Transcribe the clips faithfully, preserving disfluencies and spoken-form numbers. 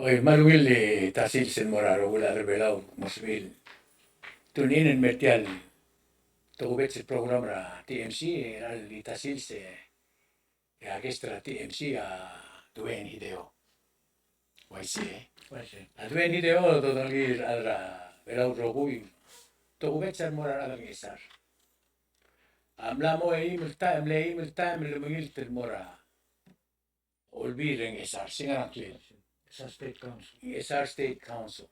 Oi, me a ungil el ta sils el mo er a rokui el chad er a Belau, mo sebechir el tune in el mei er tia el tokubets el program er a T M C, e a di ta sils e a guest er a T M C a Duane Hideo. Uaisei. Uaisei. A Duane Hideo a dodengelii a rechad er a Belau el rokui el tokubets el mo er a rechad er a Ngchesar. A mla mo eim el taem, mle eim el taem el mengilt el mo er a Olbiil er a Ngchesar, se ngar er a ngklel. Ngchesar State Council. Ngchesar State Council.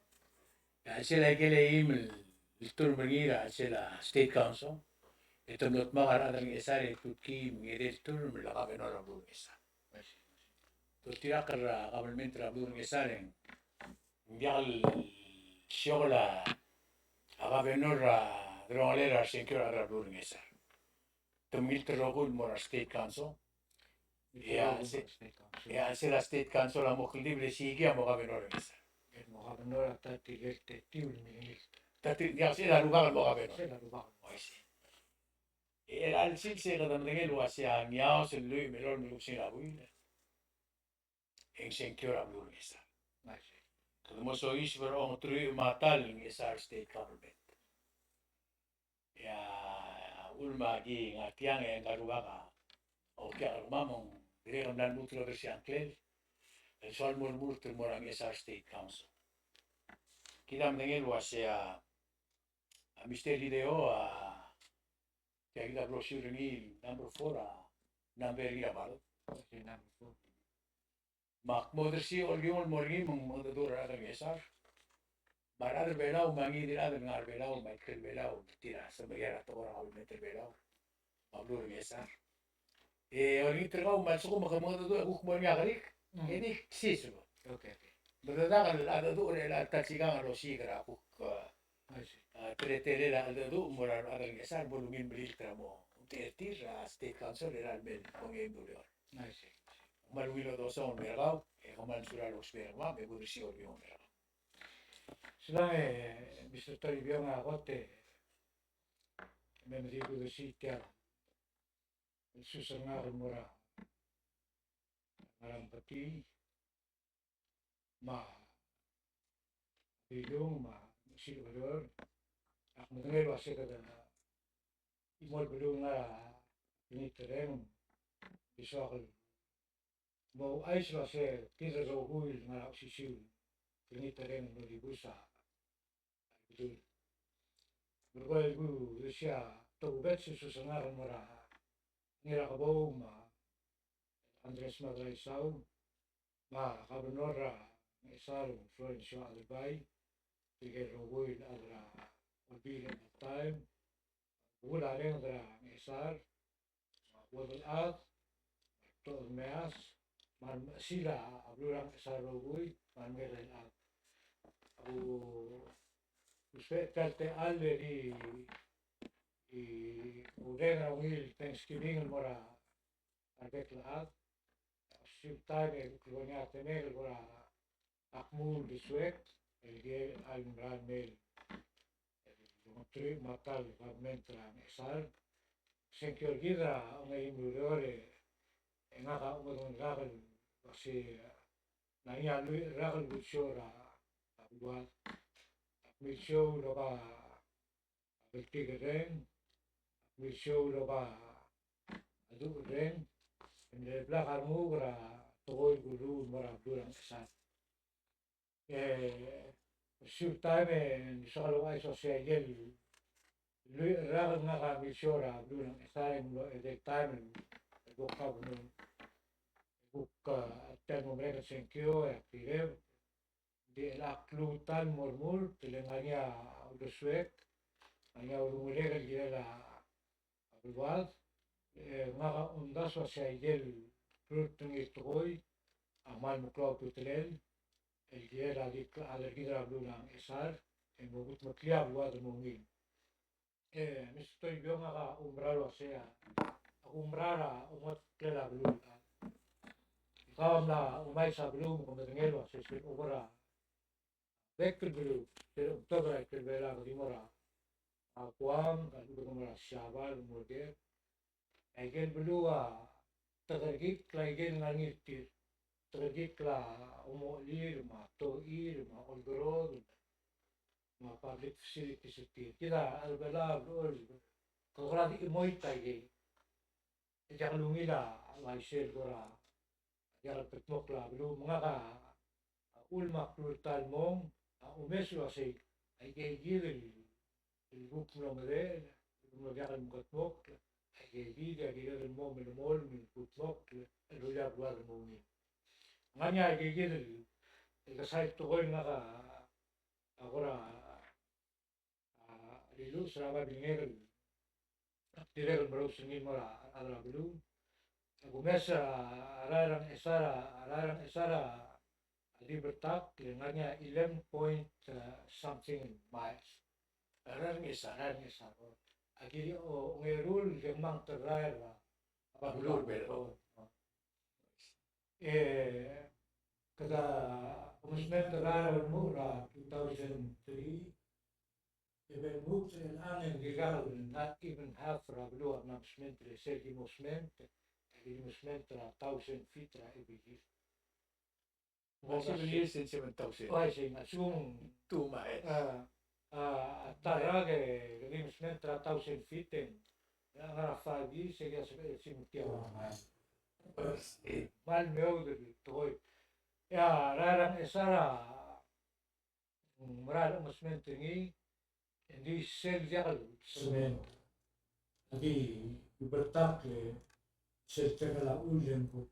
E a chelsel a ikel eim el term er ngii er a chelsel a State Council, e te mlo dmak a rechad er a Ngchesar e te kuk ngedei el term el governor er a beluu er a Ngchesar. Te oltirakl er a government er a beluu er a Ngchesar e ng diak el siokel a governor er a delongelel a resengkio er a rechad er a beluu er a Ngchesar. Te mengilt el rokui el mo er a State Council. E a se-, e a chelsel a State Council a mo kldibel e siikii a mo governor er a Ngchesar. El mo governor a ta tirke el tetiu el mengilt. Ta tir-, e a chelsel a rubak el mo governor. Chelsel a rubak. Uaisei. E a chelsel se kede medengei el uasei a ngiaos el lluich me a elolem el kebesengil a buil e ng sengkio er a beluu er a Ngchesar. Uaisei. Kede mo soiseb er a ongeteruich me a ta el Ngchesar State Government. E a uchul me aki ngar tiang e ngka el rubak a okiu er kemam, me ng dirrek el mla lmuut el odersii a ngklel el soal mo lmuut el mo er a Ngchesar State Council. Kid a medengei el uasei a, a Mister Hideo a, tia kid a brochure er ngii el number four a, number er ngii er a ballot. Uaisei, number four. Me ak mo odersii a olkiung el mo er ngii me ng mengedecheduch er a rechad er a Ngchesar. Me a rechad er a Belau, me a ngii di el chad el ngar er a Belau, me a ikrel Belau, tir a semeriar a tekoi er a kabelment er a Belau me a beluu er a Ngchesar. E olengit er kau me a lsekum ke mengedecheduch e kuk mo er ngii a kerik, e di ksiseb. Okay, okay. Me dedak el cheldecheduch er chelecha el ta el sikang el osiik er a kuk, a, teletelel a cheldecheduch el mo er a rechad er a Ngchesar, bo lungil melilt er a mo omtechei er tir er a State Council er chelecha el mei el ongeim el ureor. Uaisei. Kmal ungil el odesongel el mer kau, e kmal mesulang el ousbech er kemam, e bo dersii a olkiung el mer kau. Sulang e Mister Toribiong, a kot e me mdi kudersii tia el sus er ngak el mo er a ngar er a Meketi me a Bilung me a Mesilecheroor. Ak medengei el uasei kede chimo el beluu el ngar er a Klengitereng, di soak el mo ouchais el uasei kid el rokui el ngar er a osisiu el Klengitereng el mlo dibus a beluu. Melekoi el kudersii a tokubets el sus er ngak el mo er a Ngirakebou me a Andres Madraisau, me a Governor er a Ngchesar Florencio Adelbai, tirke el rokui el chad er a Olbiil at that time, bukul a renged er a Ngchesar, me a chuodel chad, me a rebetok el meas, me a remechesil a beluu er a Ngchesar el rokui, me a remekekerei el chad. Ak ousbech tia el techall e di, e, oureng er a ungil Thanksgiving el mo er a rebek el chad. Osisiu el taem e kuk lebo er ngii a temek el kora ak mo uldesuek el kirel a mera el mei el ongeteruich me a ta el government er a Ngchesar. Sengkio er kid er a ongeim el ureor e ngak a omedengelkak el uasei ng ngar er ngii a lluich el rak el kulsiou er a beluad. Ak milsiou el oba a bltikerreng, ak milsiou el oba a ducherreng, e ng mle blak a renguk er a tekoi el kuruul el mo er a beluu er a Ngchesar. E, osisiu el taem e ng soak el ouchais el uasei a ikel lluich el rak el ngak a milsiou er a beluu er a Ngchesar e ng mlo edei el taem el kuk governor, e kuk, a, tia el mo merek el sengkio e ak tireb, di el ak lmuut el mo remurt, e le ng ngar er ngii a uldesuek, ng ngar er ngii a ulungelek el kirel a beluad, e ngak a omdasu el uasei a ikel klurt er ngii el tekoi a kmal meklou a ultutelel el kirel a di klechad er kid er a beluu er a Ngchesar, e mo kudmeklii a beluad el mo ungil. E, Mister Toribiong, ngak a oumerang el uasei a, ak oumerang er a omengeteklel a beluu el chad. Kau a mla omais a beluu me ke medengei el uasei sel obo er a bek el beluu, sel omtobed er a ikel Belau, ke di mo er a Guam, ke di mo er a Siabal, mo er a Ker. A ikel beluu a tekerekikl a ikel ngar er ngii er tir. terekikl a omochelir, me a toir, me a olkerodel, me a public facilities er tir. Kid a Belau a blechoel, kora di chimoit a ikei. E diak lungil a uaisei el kora diak el kldmokl a beluu, me ngak a uchul me ak klou er tia el mong, a omes el uasei, aike kid el, el kuk mlo medechel, el mlo diak el mekedmokl, aike kid a kired el mo melemolem el kudmokl el rullii a beluad el mo ungil. Ngar ngii a aike kid el, el kesai el tekoi el ngak a, a kora a, liluches er a babilngek el, ak dirrek el merous er ngii el mo er a, a rechad er a beluu. Ak omes er a, a rael er a Ngchesar, a rael er a Ngchesar a di bertakl, e ngar ngii a eleven point, uh, something miles. A rael er a Ngchesar, a rael er a Ngchesar. Aki di, o, ongeru el kemanget el rael er a, a beluu er a Belau. E, kede omesment er a rael el mo er a two thousand three, e be lmuut el ngar ngii a dirkak el, not even half er a beluu a mla msment er sel ki mo sment, e ki mo sment er a thousand feet er a every year. Seven years and seven thousand. Uaisei, ng assume. Too much. A, a, a ta el rak e, e ki mo sment er a thousand feet e ng, a ngar er a five years e ki a sebechel el simutii a. Kmal meoud el tekoi. E a rael er a Ngchesar a ng mera el omesment er ngii, e ng di sel diak el sment. Aki bertakl e sel tekoi el uchul e ng kuk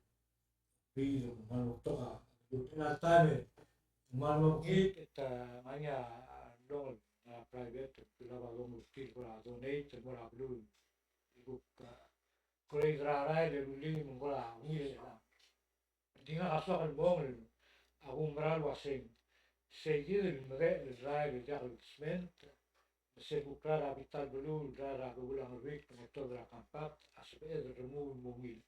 bil e ng kmal betok a, el taem e ng kmal mokngit, e te ngar ngii a longel, a private, el kuk lebo a longel el tir el kora donate el mo er a beluu, el kuk, a, grade er a rael e rullii me ng kora ungil er chelechang. Di ngak a soak el mong el, a kumerang el uaseng, sei kid el medechel el rael el diak el sment, me se kuk rael er a bita el beluu, rael er a bebul a Ngeruikl, me tobed er a compact, a sebeched el remuul el mo ungil.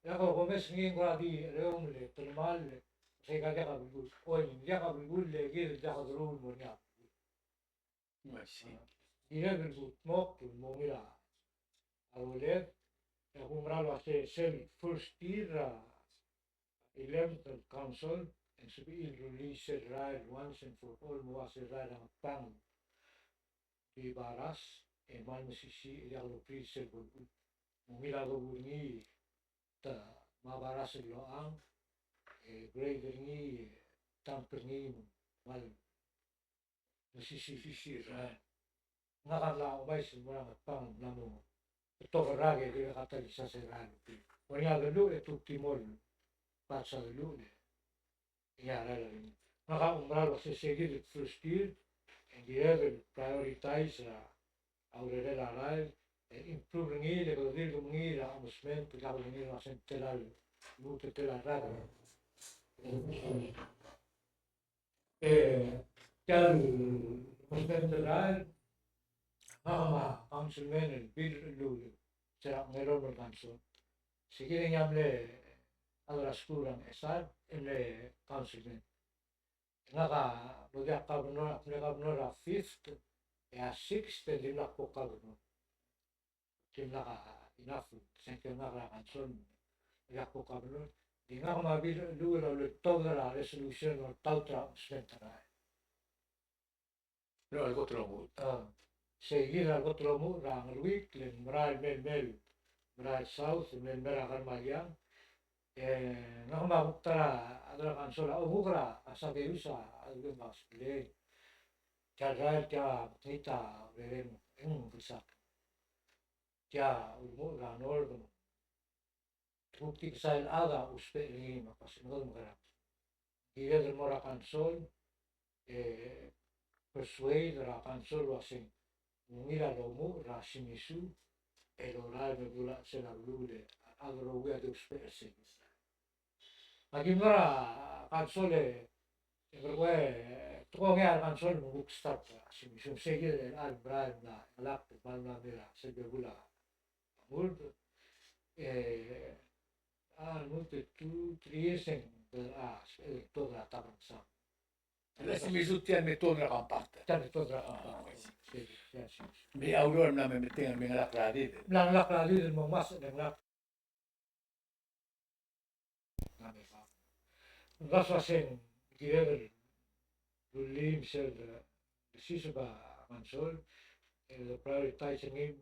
E ak omes er ngii e ng kora di chereomel e telemall, sei kid a diak a belkul, oi, ng diak a belkul, le kid el diak a deruul el mo er ngii a belkul. Uaisei. Dirrek el kudmokl el mo ungil a rolel, e a kumerang el uasei sel first year er a eleventh Council, e ng sebechir el rullii sel rael once and for all, mo ua sel rael a Ngepang, di Baras, e kmal mesisiich e diak lobrir sel belkul. Mo ungil a dobu er ngii, te, me a Baras el lochang, e grade er ngii, e dump er ngii, me ng kmal mesisiich. Ngak a mla omais el mo er a Ngepang el mla mo betok el rak e dirrek a ta el isei a rael. Mo er ngii a delluchel e te ultimol parts a delluchel e ngii a rael. Ngak a kumerang el uasei sei kid el first year e ng kired el prioritize er a urerel a rael, e improve er ngii, e kede di mengiil er a omesment, e kede di mengiil er a sel tela el lmuut el tela el rak. E tia el omesment er a rael, ngak me a councilman el Bill Lulu, se er a Ngerol el council. Sei kid e ng mle chad er a skuul er a Ngchesar, e mle councilman. Ngak a mlo diak governor, ak mle governor er a fifth, e a sixth e dimlak bo governor. Dimlak a enough, sengkio er ngak er a council, diak bo governor. Di ngak me a Bill Lulu a ultobed er a resolution el oltaut er a omesment er a rael. Ng mla kot el omuchel. A, sei kid a kot el omuchel er a Ngeruikl, le ng merael mei el mei el, merael south, mei el mei er a Kermaliang. E ngak me a kuk ta er a, a ta er a council a omuk er a Sakeus a, a, a, a, tia el rael tia a mekngit a urerem, e ng belsak. Tia a ulemuchel er a north, te kuk di kesai el chad a ousbech er ngii me a kmo se ng mekerang. Kired el mo er a council, e persuade er a council el uaseng ng ungil a lomuchel er a Shimizu, e lorael me bula sel a beluu e a rokui a di ousbech er sei. Aki mlo er a council e, e kede kuk, e, te kongei a council me kuk start er a Shimizu, me sei kid el merael el mla, mla, mla, mla, mla, sel bebul a Ngurd, e, a, lmuut el two, three years e ng, a, e, tuobed er a Tabansang. E a Shimizu tia el me tuobed er a compact. Tia el me tuobed er a compact. A, I see. Sei, tia el Shimizu. Me a ureor el mla me metengel me ngelak er a did. Mla ngelak er a did el mo ngmasech e ngelak. Ng mla sel kirel el rullii sel, e, siseb a council, e, prioritize er ngii.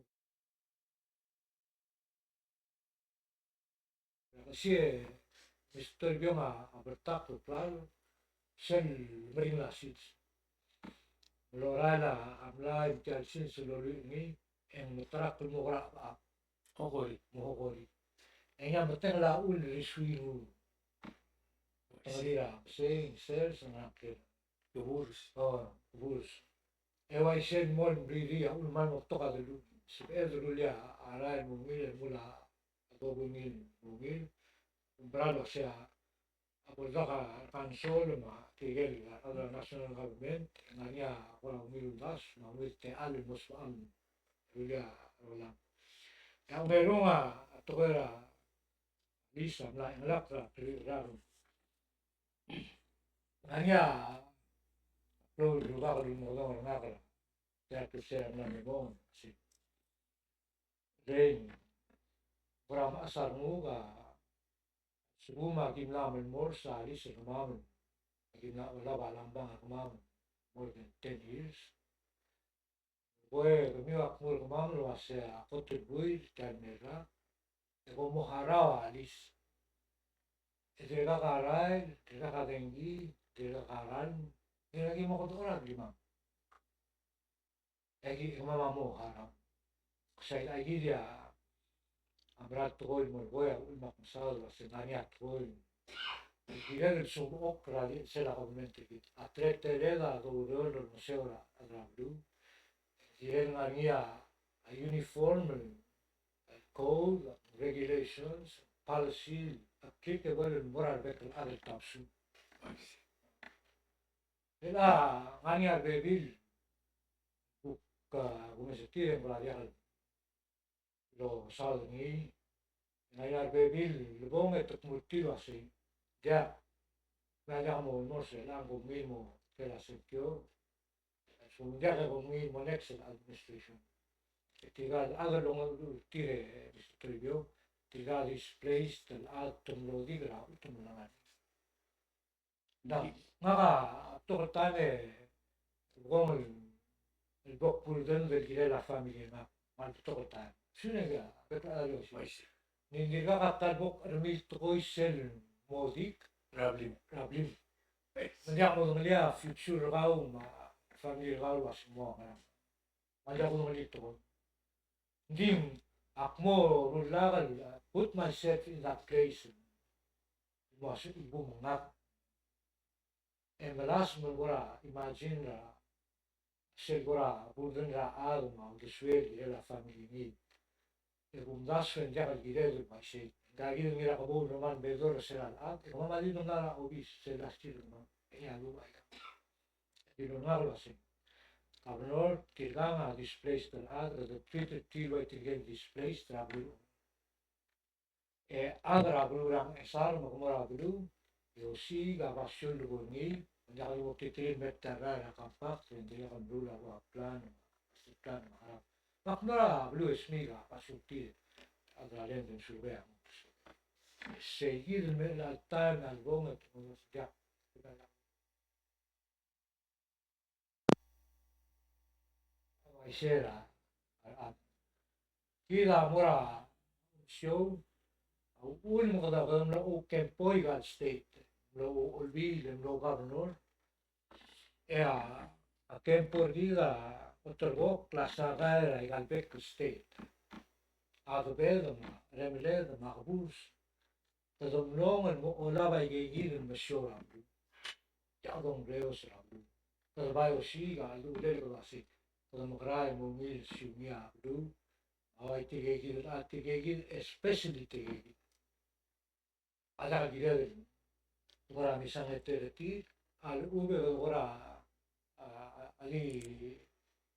Ng sei, Mister Toribiong a, a bertak el klalo, sel meringel a sils. Lorael a mlai me tia el sils el lolii ngii, e ng meterak el mo kora, a, okori, mo okori. E ng a metengel a uchul e ng suiru. Tengelii a, sei, sel, se ng a ker. Keburs. O, keburs. E uaisei el mo mririi a uchul me ng mo betok a delul. Sebeched el rullii a rael el mo ungil, el mo er a dobu ngii el mo ungil. Ng mera el uasei a bo ldak a council me tirke el other national government, ng ngar er ngii a kora ungil uldasu, me a ungil techall el mo sebecham el rullii a rolel. E a ongerung a tekoi er a lease a mla chengelakl er a, er a, er a, ng ngar er ngii a klou el rubak el mo dong er ngak er a, tia el klebesei er a mla me mong, sei. Rein, kora mechas a renguk a, sekum a ki mla melemolem a lease er kemam, a ki mla olab a land bank er kemam more than ten years. Koi, kemiu a kmo er kemam el uasei a kot el buil, tia el mera, e kom mo harau a lease. E dirkak a rael, dirkak a dengki, dirkak a ralm, e aki mo kedechor a blimam. E aki, kemam a mo harau. Sel aikid a a mera el tekoi el mo er koi a uchul me ak mesaod el uasei ng ngar er ngii a tekoi el kirel el sumechokl er a di el sel a government er kid. A teleteled a doureor el olengeseu er a, er a beluu. Kirel ngar er ngii a uniform el code, regulations, policy applicable el mo er a rebek el chad el tabesul. Chelecha ng ngar er ngii a rebebil, kuk, a, kumes er tir e ng kora diak el losaod er ngii. Ng ngar er ngii a rebebil el lebong e te kmo er tir el uasei, diak, me a diak mo, mo sel a ng kuk ngii el mo ker a sengkio. So ng diak e kuk ngii el mo next el administration. E tirka el chad el longedecheduch er tir e, Mister Toribiong, tirka el displaced el chad te mlo di er a, te mlo ngar er ngii. Ng, ngak a betok el taem e bong el, el bo kburden el kirel a family er ngak, me a betok el taem. Sel ngar er ngii a bek el chad el osiik. Ng di, ng dirkak a ta el bo kchermii el tekoi sel mo dik er a blim. Er a blim. Me ng diak modengelii a future er kau me a family er kau el uasei ng mo ngerang. Me ng diak modengelii el tekoi. Ng di, ak mo rullak el, uh, put myself in that place. Mo sebechir el bo mengak. E melasem el kora imagine er a sel kora burden er a chad me a uldesuel el kirel a family er ngii. E kumdasu e ng diak el kired el uaisei. Ng kid el ngii er a kebou el mla me bedul er sel a chad, e kemam a di mla er a obis sel last year er kemam. E a lua, e a di mla er a uaisei. Governor, tirkang a displaced el chad, e te treat er tir el ua tirke el displaced er a beluu. E chad er a beluu er a Ngchesar me ke mo er a beluu, e osiik a basio el lebo er ngii, me ng diak el bo ktitir el mei er a rael er a compact, e ng dirrek el meruul a ua plan, master plan, me a ngerang. Me ak mo er a beluu e smiik a basio er tir, a chad er a land and survey a mo. Sei kid el mei el taem a lebong e te mo diak. Uaisei er a, a, a, kid a mo er a show, a uchul me kede mlo campaign er a state, mlo olbiil, mlo governor, e a, a campaign er kid a ulterekokl a sakai er aika el bek el state. A kebed me a remeled me a keburs, kede mlong el mo olab aike kid el mesiou er a beluu. Tia kede omreos er a beluu. Kede bai osiik a uchul el kede uasei, kede mekerang e mo ungil siungii a beluu. A ua tirke kid, a tirke kid, especially tirke kid a diak el kired el kora misang e te er tir, a lechub e kora, a, a, a di,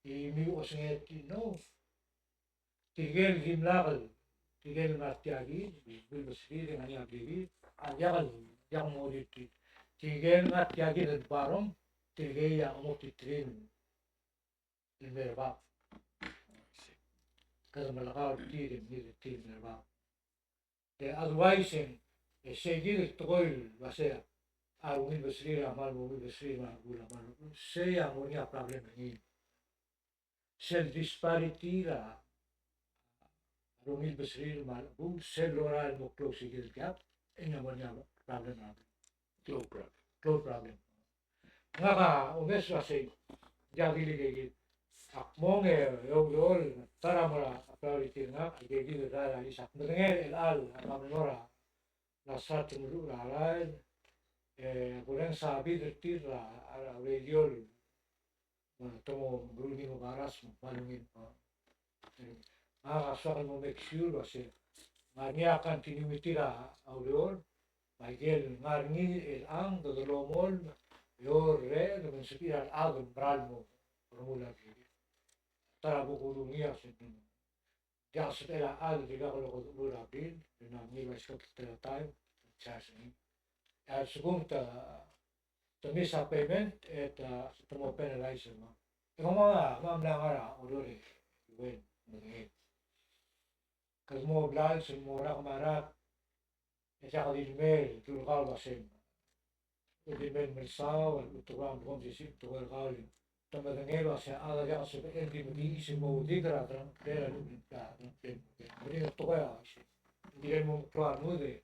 di miu osenged er tir, no. Tirke el dimlak el, tirke el ngar tia kid, el bilbesir e ngar er ngii a blekir, a diak el, diak mo er tir. Tirke el ngar tia kid el barong, tirke a mo er tir el mer bab. Kede melekoi er tir e ngii er tir el mer bab. E otherwise, e ng E sei kid el tekoi el uasei a rungil beserir a kmal mo ungil beserir me a rechad el kmal, sei a mo er ngii a problem er ngii. Sel disparity er a rungil beserir me a rechad el kmal, sel lorael el mo close kid el gap, e ng mo er ngii a problem er a, close problem. Close problem. Ngak a omes el uasei, diak di le kid. Ak mong e oureor, ta er a mo er a priority er ngak, a kid el rael a lease, ak medengei el chelecha el, a, governor a mla start el meruul a rael, e, kureng sa bid er tir er a, a, a radio el, e, te mo meruul ngii el mo baras, me ng kmal ungil, e. Ngak a soak el mo make sure el uasei ng ngar er ngii a continuity er a ureor, me a ikel ngar er ngii el chang, kede lomolem, e orrechedem e ng sebechir a rechad el mera el mo remuul a blil. Ta er a bo kuruul ngii a se ng diak sebechel a chad el dirkak lokodecheluul er a blil, e ng ngii el uaisei kid el taem, charge er ngii. A lsekum te, te miss a payment, e te, te mo penalize er ngii. E kemam a, kemam a mla ngar er a ureor e, e, medengei. Kede mo blals el mo rak me a rak, e diak di le mei el dul kau el uasei. E di mei el melsau, el uteruang el kom sisib, tekoi er kau el te medengei el uasei a chad a diak sebechel di mekiis el mo oudik er a delengcheklel a lechub e ng delengcheklel. Ng di tekoi a uaisei. Ng di le mo meklou a rengud e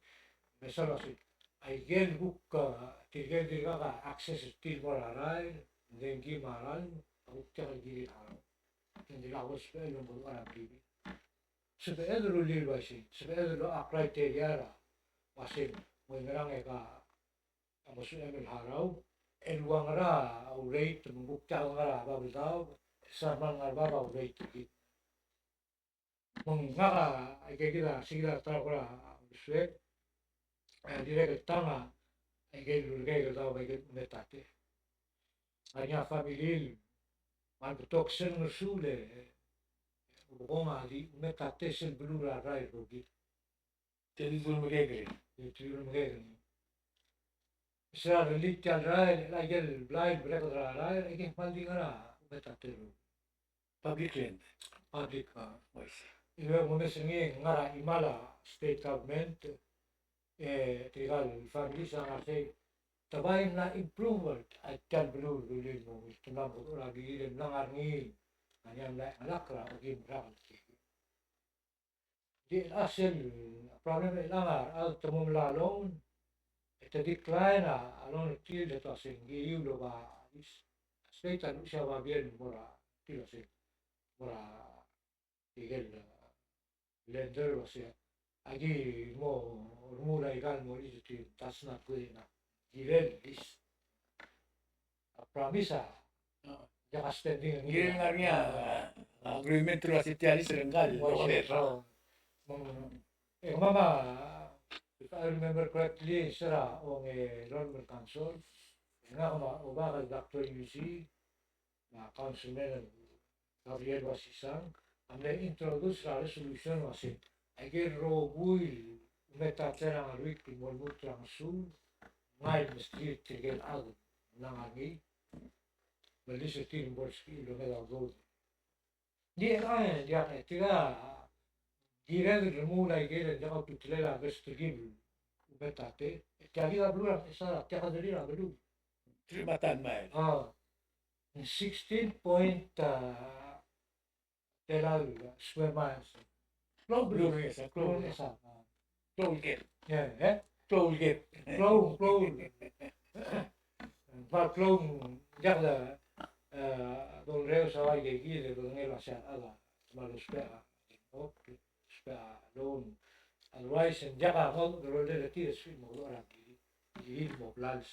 mesa el uasei, a ikel kuk, a, tirkel dirkak a access er tir el mo er a rael, ng di ngii me a ralm, a kuk diak el kirir a ralm. Ng di lak bo sebechel el mo er a blil. Sebeched el rullii el uaisei, sebeched el locha criteria er a uasei, ng ngerang e ka, a mo sebechem el harau, el ua ngera a rate, me ng kuk diak el ngar er a bab el daob, e se er a kmal ngar er a bab a rate er kid. Me ngak a, aike kid a, se kid a ta er a kora uldesuek, e dirrek el tang a, aike el lulekoi el daob, aike el metate. A ngar er ngii a family el, me a betok sel ngersuul e, e, bokong a di, metate sel beluu er a rael el rokir. Te di tul mekekerei. Te di tul mekekerei. Se er a rellii tia el rael, el aike el blai el bereked er a rael, aike el kmal di ngar er a metate el rokir. Public land. Public, a. Oi. Iuekel mo mes er ngii, ngar er a chimal a state government, e, tirka el families a ngar er sei, te bai mla improve a tia el beluu el rullii el mo, te mla mo er a blil e mla ngar er ngii, a ngii a mla chengelakl er a okeim el rak el tir. Di a sel problem er chelechang a rechad te mo melai a loan, e te decline a loan er tir, e te uasei ng kiriu el oba lease. A state a luchesii a babier el mo er tir el uasei, mo er tirkel, e, lender el uasei, aki mo remuul aika el mo lease er tir, that's not good enough. Kirel lease. A promise a, a, diak a spending. Kirel ngar er ngii a, a, agreement el uasei tia lease er ngkal, o, loan er. O. Me ng, e kemam a, if I remember correctly, se er a ongelolem el council, e ngak me a Obak el Doctor Yuji, me a Councilman Gabriel Wasisang, a mle introduce er a resolution el uasei, aike el rokui el metate er a Ngereuik el mo lmuut er a ngesuul, ngii el mesterir tirke el chad el ngar er ngii, me lease er tir el bo lsekum el omed a udoud. Ng di, a, ng di, a, tirka, kired el remuul aike el diak a ultutelel a rest er kid el metate, e tia kid a beluu er a Ngchesar a tia kederir a beluu. Three Matan Mile. A, sixteen point, a, tela el square miles. Klou el beluu er a Ngchesar, klou el Ngchesar. Klou el gate. E, e? Klou el gate. Klou, klou. Ng kmal klou, ng diak le, e, dongereos a ua ikakid e dongereos a chad a kmal ousbech a, ousbech a loan. Otherwise, ng diak a ngodech el rolel er tir e sel mo er a blil, mo blals.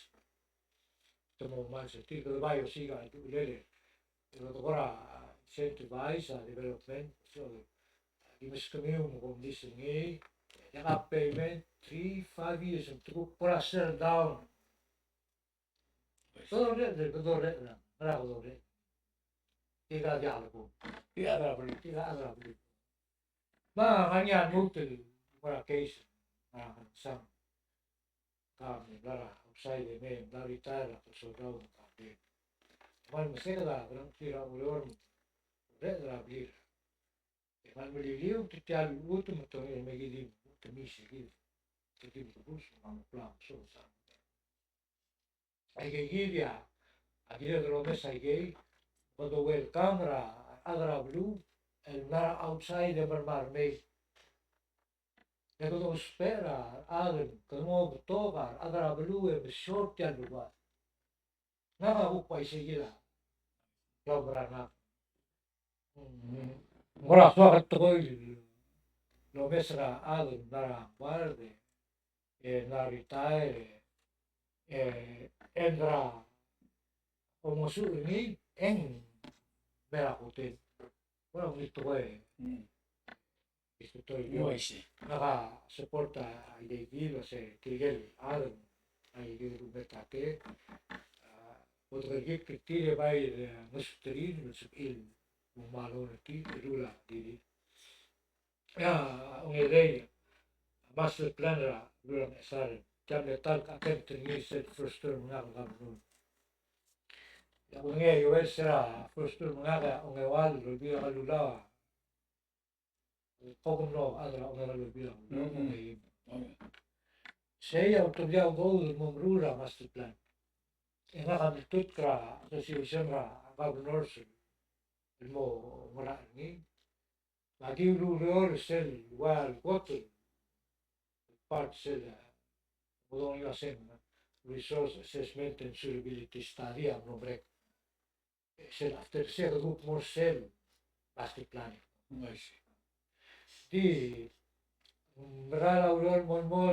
Te mo mal se tir, kede bai osiik a uchelel e kede kora incentivize a development. So, ki meskemiu me kom di sengei, e diak a payment, three, five years, e te kuk kora settle down. Kede orrech, kede orrech, ngera kede orrech? Tirka diak a lebo. Tirka a chad er a beluu. Tirka a chad er a beluu. Me a ngar er ngii a lmuut el mo er a case, a, sang. Ka mla er a outside e mei, mla retire a soldau me ka mei. Kmal meseked a delengcheklir a ureor me orreched er a blir. E kmal meliliu, te tia el chutem me te ongei me ki di, te miss e ki di. Aike kid a, a kired el omes aikei, kede welcome er a rechad er a beluu el ngar er a outside e mei, e mei. E kede ousbech er a rechad el kede mo betok a rechad er a beluu e mesiou er tia el lugar. Ngak a kuk uaisei kid a, kau mera ngak. Ng mera soak el tekoi el omes er a chad el ngar er a guard, e ngar er a retire, e, e ng kora omosuch er ngii, e ng mera hotel. Ng mera ungil tekoi. Uaisei. Ngak a support a idea el uase tirke el chad a ikel rumetake, a, bo dekerekikl er tir e bai, e, ngesuterir, me sebechir el mo loan er tir, el ruul a dirir. A, ongerei, master plan er a beluu er a Ngchesar, tia el mle ta el attempt er ngii sel first term er ngak el governor. E a kuk ngii a Joel, sel first term er ngak a ongeua el Olbiil er a Kelulau, Kok mlo a chad er a ongeua el Olbiil er a Kelulau. Mm, mm. Sei a ultebedii a udoud el mo meruul er a master plan. E ngak a mle tutk er a association er a governors el mo ngerachel er ngii. Me aki ulureor er sel ua el kot el part sel, e, bo dongii a sel resource assessment and suitability study a mlo merek. Sel after sei e kuk mo er sel master plan. Di mera el ureor el mo, mo,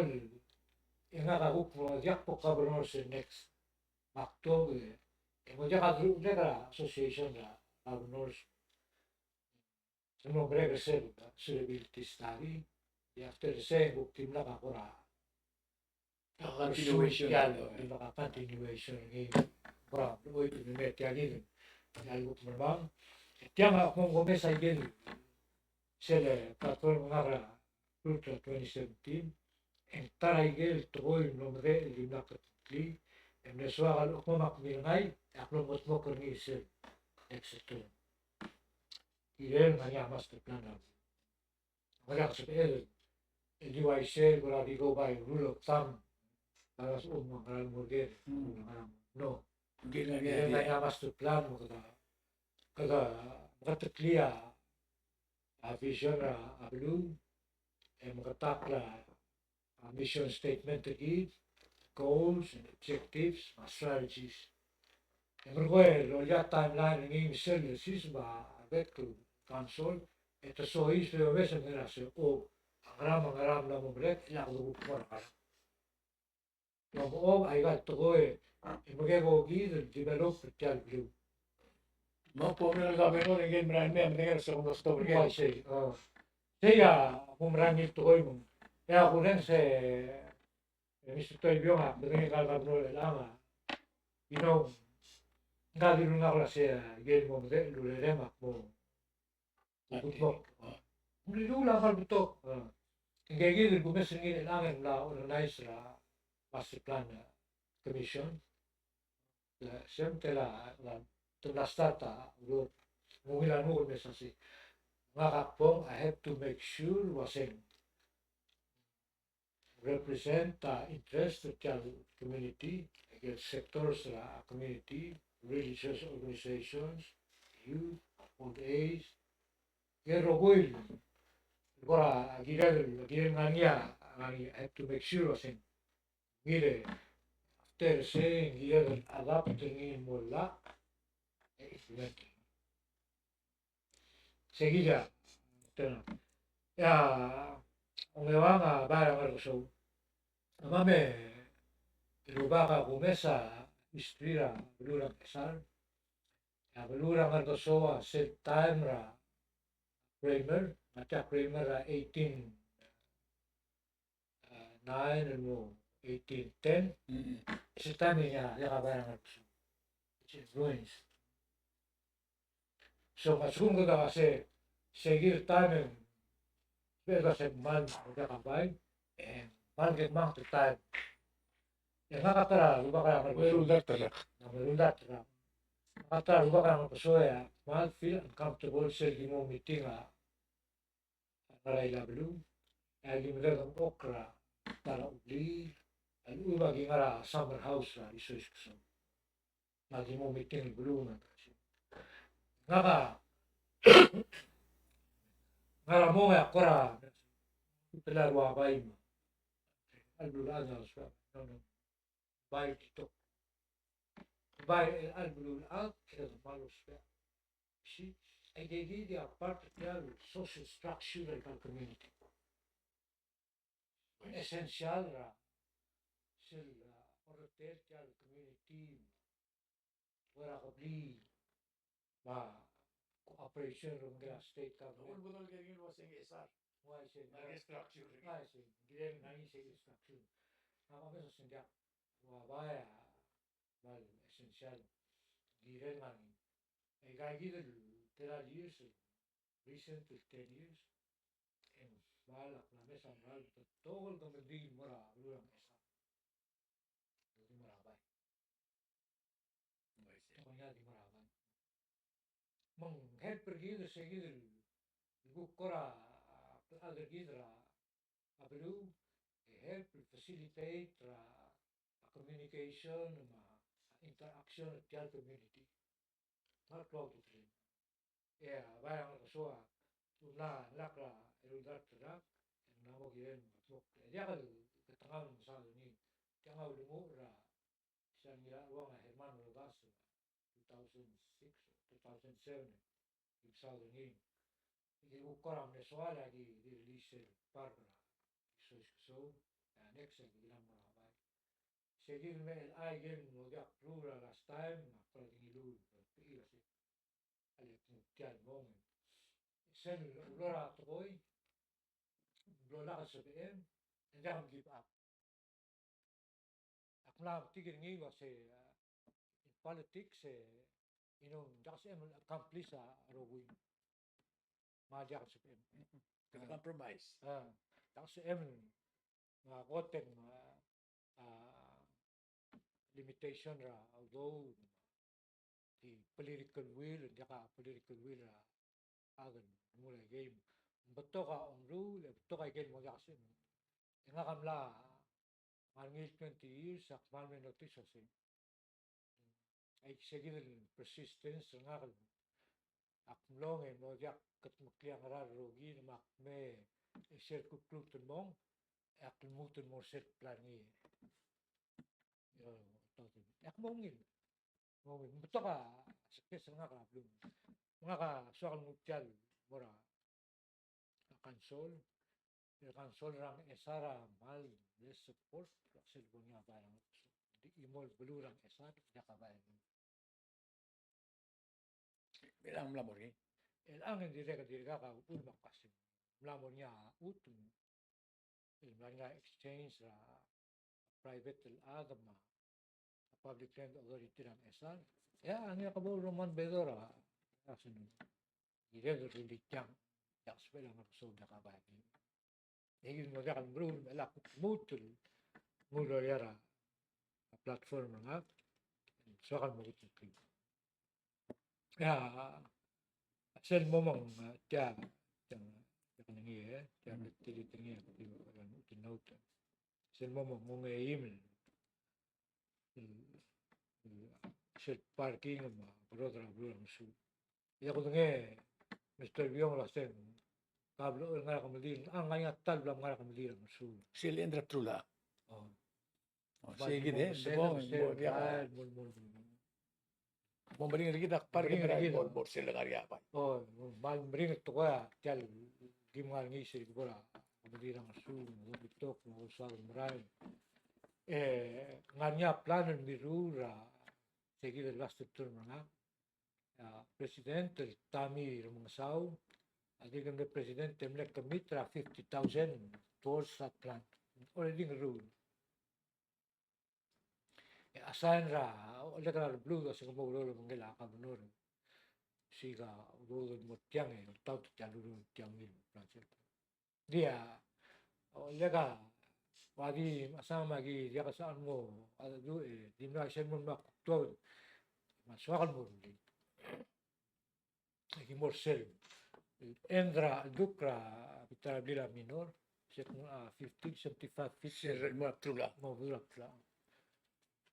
e ngak a kuk mo diak bo governor sel next. Me ak tuobed e mo diak a dirrek er a association er a governors. E mo merek er sel suitability study. E after sei e kuk dimlak a kora continuation. Tia el, tia el continuation er ngii. Kora, oi, te mei tia kid, tia el kuk mermang. Tiang a kmo ng omes aikel sel platform er ngak er a twenty seventeen. E ng ta er aikel tekoi el mlo medechel el dimlak a keteklii. E mle soak el kmo ak milengai, e ak mlo mengedmokl er ngii sel next term. Kirel ngar er ngii a master plan er a Ng diak sebeched el di uaisei, kora di go by rule of thumb. Kora se, o, ng ngera el mo er ker. Mm. Ng ngera el mo. No. Ng kirel ngar er ngii a master plan me kede, kede meketeklii a vision er a beluu, e meketakl a a mission statement er kid, goals and objectives, me a strategies. E merekong e loia timeline er ngii me sel losiseb a rebek el council, e te soiseb e omes e mera se, o, a ngera me a ngera a mla mo merek, e a kede kuk mo er a ngerang. Ng mo, o, aika el tekoi, e merekong kid el develop er tia el beluu. Me a bo mera el governor e ng mera el mei, e medengei er a second of October. Uaisei, o. Sei a kumerang el tekoi me ng. E a kurrenges e, e Mister Toibiong a, medengei el governor er chelechang a, you know, ng dilu el ngar er a sei a, ikel mo medechel el urerem a kmo. Ng dilu el ngar er a betok. Ngike kid el kumes er ngii er chelechang e ng mla organize er a master plan, e, commission. Sel tela, te mla start a, ng ungil a renguk el mesa sei. Ngak a kbong, I have to make sure el uaseng represent a interest er tia el community, aike el sectors er a community, religious organizations, youth, old age, aike el rokui el kora kirel, kirel ngar er ngii a, ngar er ngii, I have to make sure el uaseng Ngii, after sei, ng kired el adapt er ngii el mo llach, e implement. Sei kid a, te, a, ongeuang a bai er a Ngerkesou. Me a me, rubak a kumes a history er a beluu er a Ngchesar. A beluu er a Ngerkesou a sel taem er a Kramer, me a tia Kramer er a eighteen, nine el mo eighteen ten. Mm-mm. Sel taem e ng diak a bai er a Ngerkesou. It's in ruins. So, me a lsekum kede uase, sei kid el taem e ng, kede uase kmal diak a bai, e ng kmal kemanget el taem. E ngak a ta er a rubak er a Ngerkesou. Ng meruul a ta er a. Ngak a ta er a rubak er a Ngerkesou e a kmal feel uncomfortable sel ki mo meeting a ngar er a beluu, e a ki mle dengchokl er a ta er a Ublii, a lechub a ki ngar er a summer house er a Isoiskesou. Me aki mo meeting el beluu me a ta. Ngak a, ngar er a mong e a kora, tela el ua bai me a, a lechub a, no, no. Bai el titok. Bai el, a lechub a, kede mal ousbech. See, aike kid a part er tia el social structure er a community. Essential er a, sel, a, orretel tia el community, me a kebliil, me a cooperation er a Merikel state government. Ua isei, ua isei, ng kirel ngar er ngii sel structure. Ng kirel ngar er ngii sel structure. Me a mesa se ng diak, ua bai a, bai essential. Ng kirel ngar er ngii. Aika kid el tela el years, recent el ten years, e ng mal a mesa el mal betok el kemeldiil el mo er a beluu er a Ngchesar. Di mo er a bai. Di mo er a bai. Me ng help er kid, se kid el kuk kora, a, klechad er kid er a beluu, e help el facilitate er a, a communication me a interaction er tia el community. Me a klou a ultutelel. E a bai a Ngerkesoul a mla lak er a eloldak er a, e ng mla mo kirel el mo, e diak el ketengau el mesaod er ngii. Tiang a ulemuchel er a, se er a Ngiracheruang a Herman Rodas, two thousand six, two thousand seven, e mesaod er ngii. E di kuk kora mle soal a ki di release el park er a Isoiskesou, e a next e ki kirel mo er a bai. Se kid el me el chai el mo diak ruul er a last time, me a kora di ngiluu el, el, el, a le kuk tia el mong. Sel ulo er a tekoi, ng mlo lak el sebechem, e ng diak el give up. Ak mla metik er ngii el uase, a, in politics, e, you know, ng diak sebechem el accomplish a rokui. Me a diak sebechem. Compromise. A, diak sebechem, me a kot e ng, a, a, limitation er a udoud, di political will, diak a political will er a chad el mo er a game. Ng betok a omeruul, e betok a ikel mo diak sebechem. E ngak a mla ngar er ngii el twenty years, ak kmal mle notice a sei. Aike se kid el persistence er ngak el ak mlong e mlo diak kudmeklii a ngera el rokir me ak me sel kuk lmuut el mong, e ak lmuut el mo er sel plan er ngii. Io, e ak mo ungil. Mo ungil. Ng betok a success er ngak er a beluu. Ngak a soak el nguu tia el mo er a a council, el council er a Ngchesar a kmal mle support er a sel bo er ngii a bai er a Ngchesar. Di chimo el beluu er a Ngchesar, diak a bai er ngii. Chelechang ng mla mo er ngii. Chelechang e ng dirrek, dirrek a uchul me a kmo ng mla mo er ngii a chutem el mla er ngii a exchange er a private el chad me a Public Land Authority er a Ngchesar. E a ngii a kebou el Roman Bedor a, a se ng kirel el rullii tiang, e a sebechel a Ngerkesoul diak a bai. E kid mo diak el meruul, me a kuk lmuut el nguu el loia er a platform er ngak, soak el mo kutmeklii. Ia, sel mo mong, tia, tia, tia kengei, e, tia, tia, tia, tia, tia, tia, sel mo mong, mong e eim el, el, el, sel parking me a broad er a beluu er a Ngersuul. Ia kudengei, Mister Biong el uaseng, ka blo el ngar er a kemeldiil, a ngar er ngii a ta el bla mngar er a kemeldiil er a Ngersuul. Sel end er a trull. O. O, sei kid e, mo, mo, mo, mo, mo meringel er kid a kbar meringel er kid. Mo, mo, sel ngar er ngii a bai. O, kmal meringel tekoi a tia el kim ngar er ngii sel kbo er a kemeldiil er a Ngersuul, mo betok, mo soad el merael. E, ngar er ngii a plan el mirruul er a, sei kid el last term er ngak. A, President el Tommy Remengesau, a dirk mle President e mle commit er a fifty thousand towards that plan. Already nguu. E assign er a, olek er a beluu a se ke mo oureor el obengkel a governor. Siik a udoud el mo er tiang e oltaut tia el ureor er tiang el project. Di a, olek a, ua di, a, sa me aki diak a sal mo, a, du, e, di mla sel mo me a kuk tuau, me a soak el mo rullii. Aki mo er sel, e, end er a, duk er a bita er a blil a minor, se kmo, a, fifty, seventy-five feet. Se el mo er a bdelul a. Mo bdelul a bdelul a.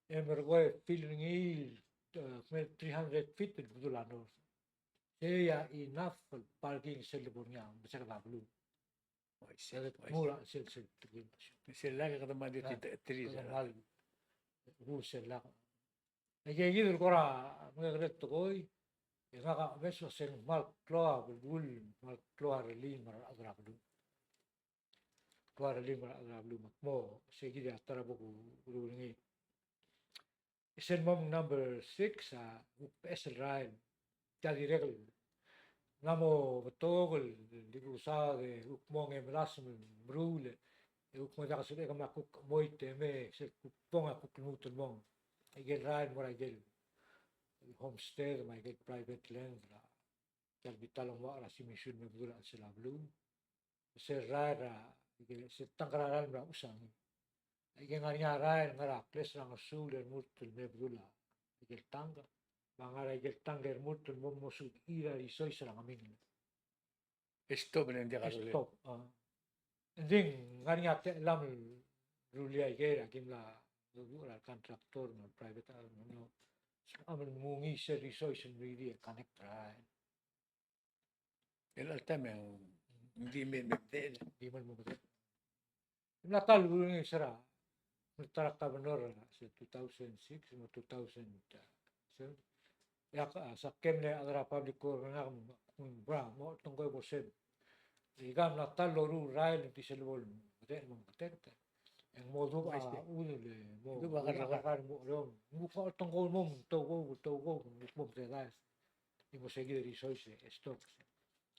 E merekong e fill er ngii, e, kmo three hundred feet el bdelul a north. Sei a enough el parking sel lebo er ngii a, me se kede beluu. Oi, se, oi. Mura, sel, sel, sel, sel lak e kede mal di, a, three, kede mal di sel lak. Aike kid el kora mengekerei el tekoi, e ngak a omes el sel kmal klou a belkul, kmal klou a relii me a rechad er a beluu. Klou a relii me a rechad er a beluu, me kmo, se kid a ta er a bo kuruul er ngii. Sel mo number six a, kuk beches el rael. Tia dirrek el mla mo betok el di kusaod e kuk mong e melasem el meruul, e kuk mo diak el sebechek me a kuk chemoit e me sel kuk bong a kuk lmuut el mong. Aike el rael el mo er aike el homestead me aike el private land er a, tia el bita el mo er a semisolar me bedul a chelsel a beluu. Sel rael er a, aike, sel tangk er a rael el mla usang. Aike ngar er ngii a rael, ngar er a kles er a ngesuul e remurt el me bedul a, aike el tangk. Me a ngar er aike el tangk e remurt el mo, mo suub er a resource er a ngemingel. E stop, e ng diak a rullii. Stop, a. Ng di ngar er ngii a techellam el rullii aike, aki mla, er a contractor, me a private, a, no. Sebecham el mo ngii sel resource el rullii e connect er a rael. El alta me ng di me, me, me, di me, me, me. Mla ta el ureor er ngii er a, mla ta er a governor er a, se two thousand six, mo two thousand seven. E a, a, sa kem el chad er a public works er ngak, me, me, bra, mo tengkoi bo sel. E ka mla ta el loruul el rael, ng di sel bo el, me, me, me, e ng mo dubech a, uaisei, udel, e mo, dubech a, dubech a kerrekar, mo, mo, mo, mo tengkoi mo, mo tengkoi, mo tengkoi, mo, mo, mo, mo, e mo se kid el resource e stop.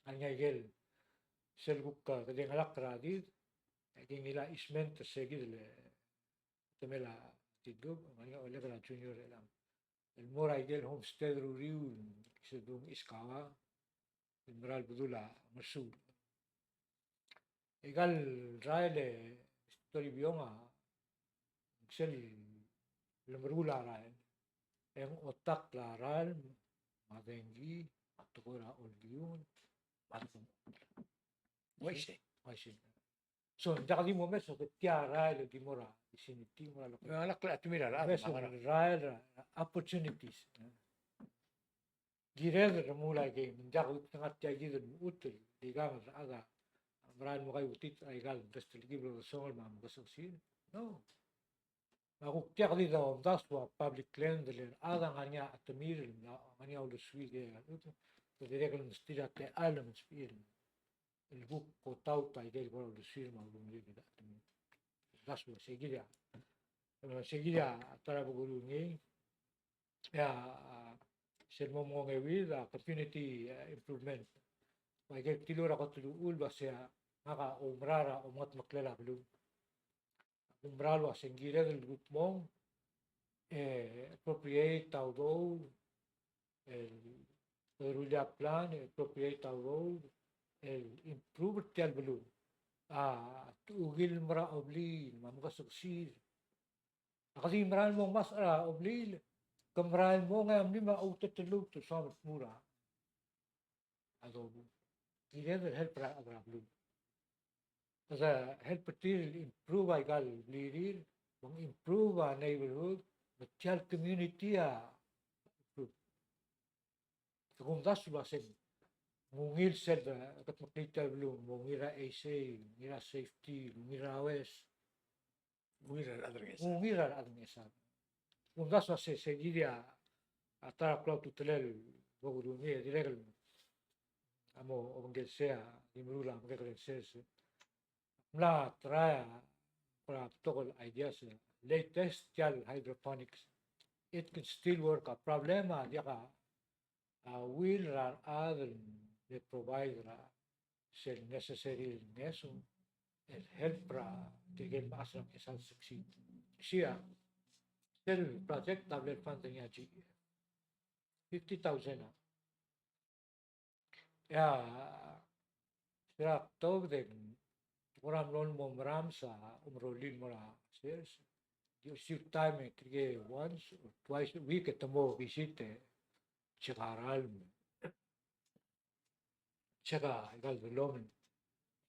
Ngar er ngii a ikel, sel kuk, a, kede ngelakl er a deed, e aki ngilai a easement er se kid el, temel a deed, ngar er ngii a olek er a Junior el, el mo er a ikel homestead er a uriul, se dum Iskawa, el mera el bedul a ngesuul. Aika el rael e Toribiong a sel lemeruul a rael. E ng otakl a rael me a dengki, me a tekoi er a olkiung, me a tekoi. Uaisei. Uaisei. So, ng diak di mo omes el tia el rael el di mo er a vicinity, mo er a local. Ng diak di mo omes el rael er a opportunities. Kired el remuul aike, me ng diak kuk ngar tia kid el mechut el di kang el rechad a merael el mo kaiuetitech er aika el best el kib el dosongel me a mekesongesir. No. Me a kuk diak di domdasu a public land el rechad a ngar er ngii a chetemir el ngar er ngii a uldesuir, e dirrek el mesterir a techall me ng sebechir el kuk kotaut aike el kora uldesuir me a ulemulir el chetemir. Domdasu, se kid a, se kid a ta er a bo kuruul er ngii. E a, a, sel mo mengeuid a community, a, improvement. Me aike el tilobed er a kot el uchul, a se a, ngak a oumera er a omengetmeklel a beluu. Oumera el ua se ng kired el kuk mong, e, appropriate a udoud, el, el rullii a plan, e, appropriate a udoud, el improve er tia el beluu. A, uchul el mera a obliil, me a mekesongesir. Ak di merael el mo ngmasech er a obliil, ke merael el mo ngii a mlim a outetelluut el soam el tmuu er a adobe. Kired el help er a rechad er a beluu. Kede help er tir el improve aika el blirir, me ng improve a neighborhood, me tia el community a improve. Te kumdasu el ua se ng ungil sel, e, ketmeklii tia el beluu, mo ungil er a eisei, ungil er a safety, ungil er a ues. Ungil er a rechad er a Ngchesar. Ungil er a rechad er a Ngchesar. Kumdasu a se, se kid a, a ta er a klou a ultutelel el bo kuruul er ngii, e dirrek el, a mo obengkel sei a di meruul a mekekerei el sers. Mla try a, kora betok el ideas, e, latest tia el hydroponics. It can still work. A problem a diak a a will er a rechad el me provide er a sel necessary el ngeso el help er a tirke el mechas er a Ngchesar el succeed. Sei a sel project a bla el fund er ngii a GEF. Fifty thousand a. Ia, se er a betok e ng kora mlo el mo merames a omerollir el mo er a sers. Di osisiu el taem e tirke once or twice a week e te mo visit e check a ralm. Check a ikal development.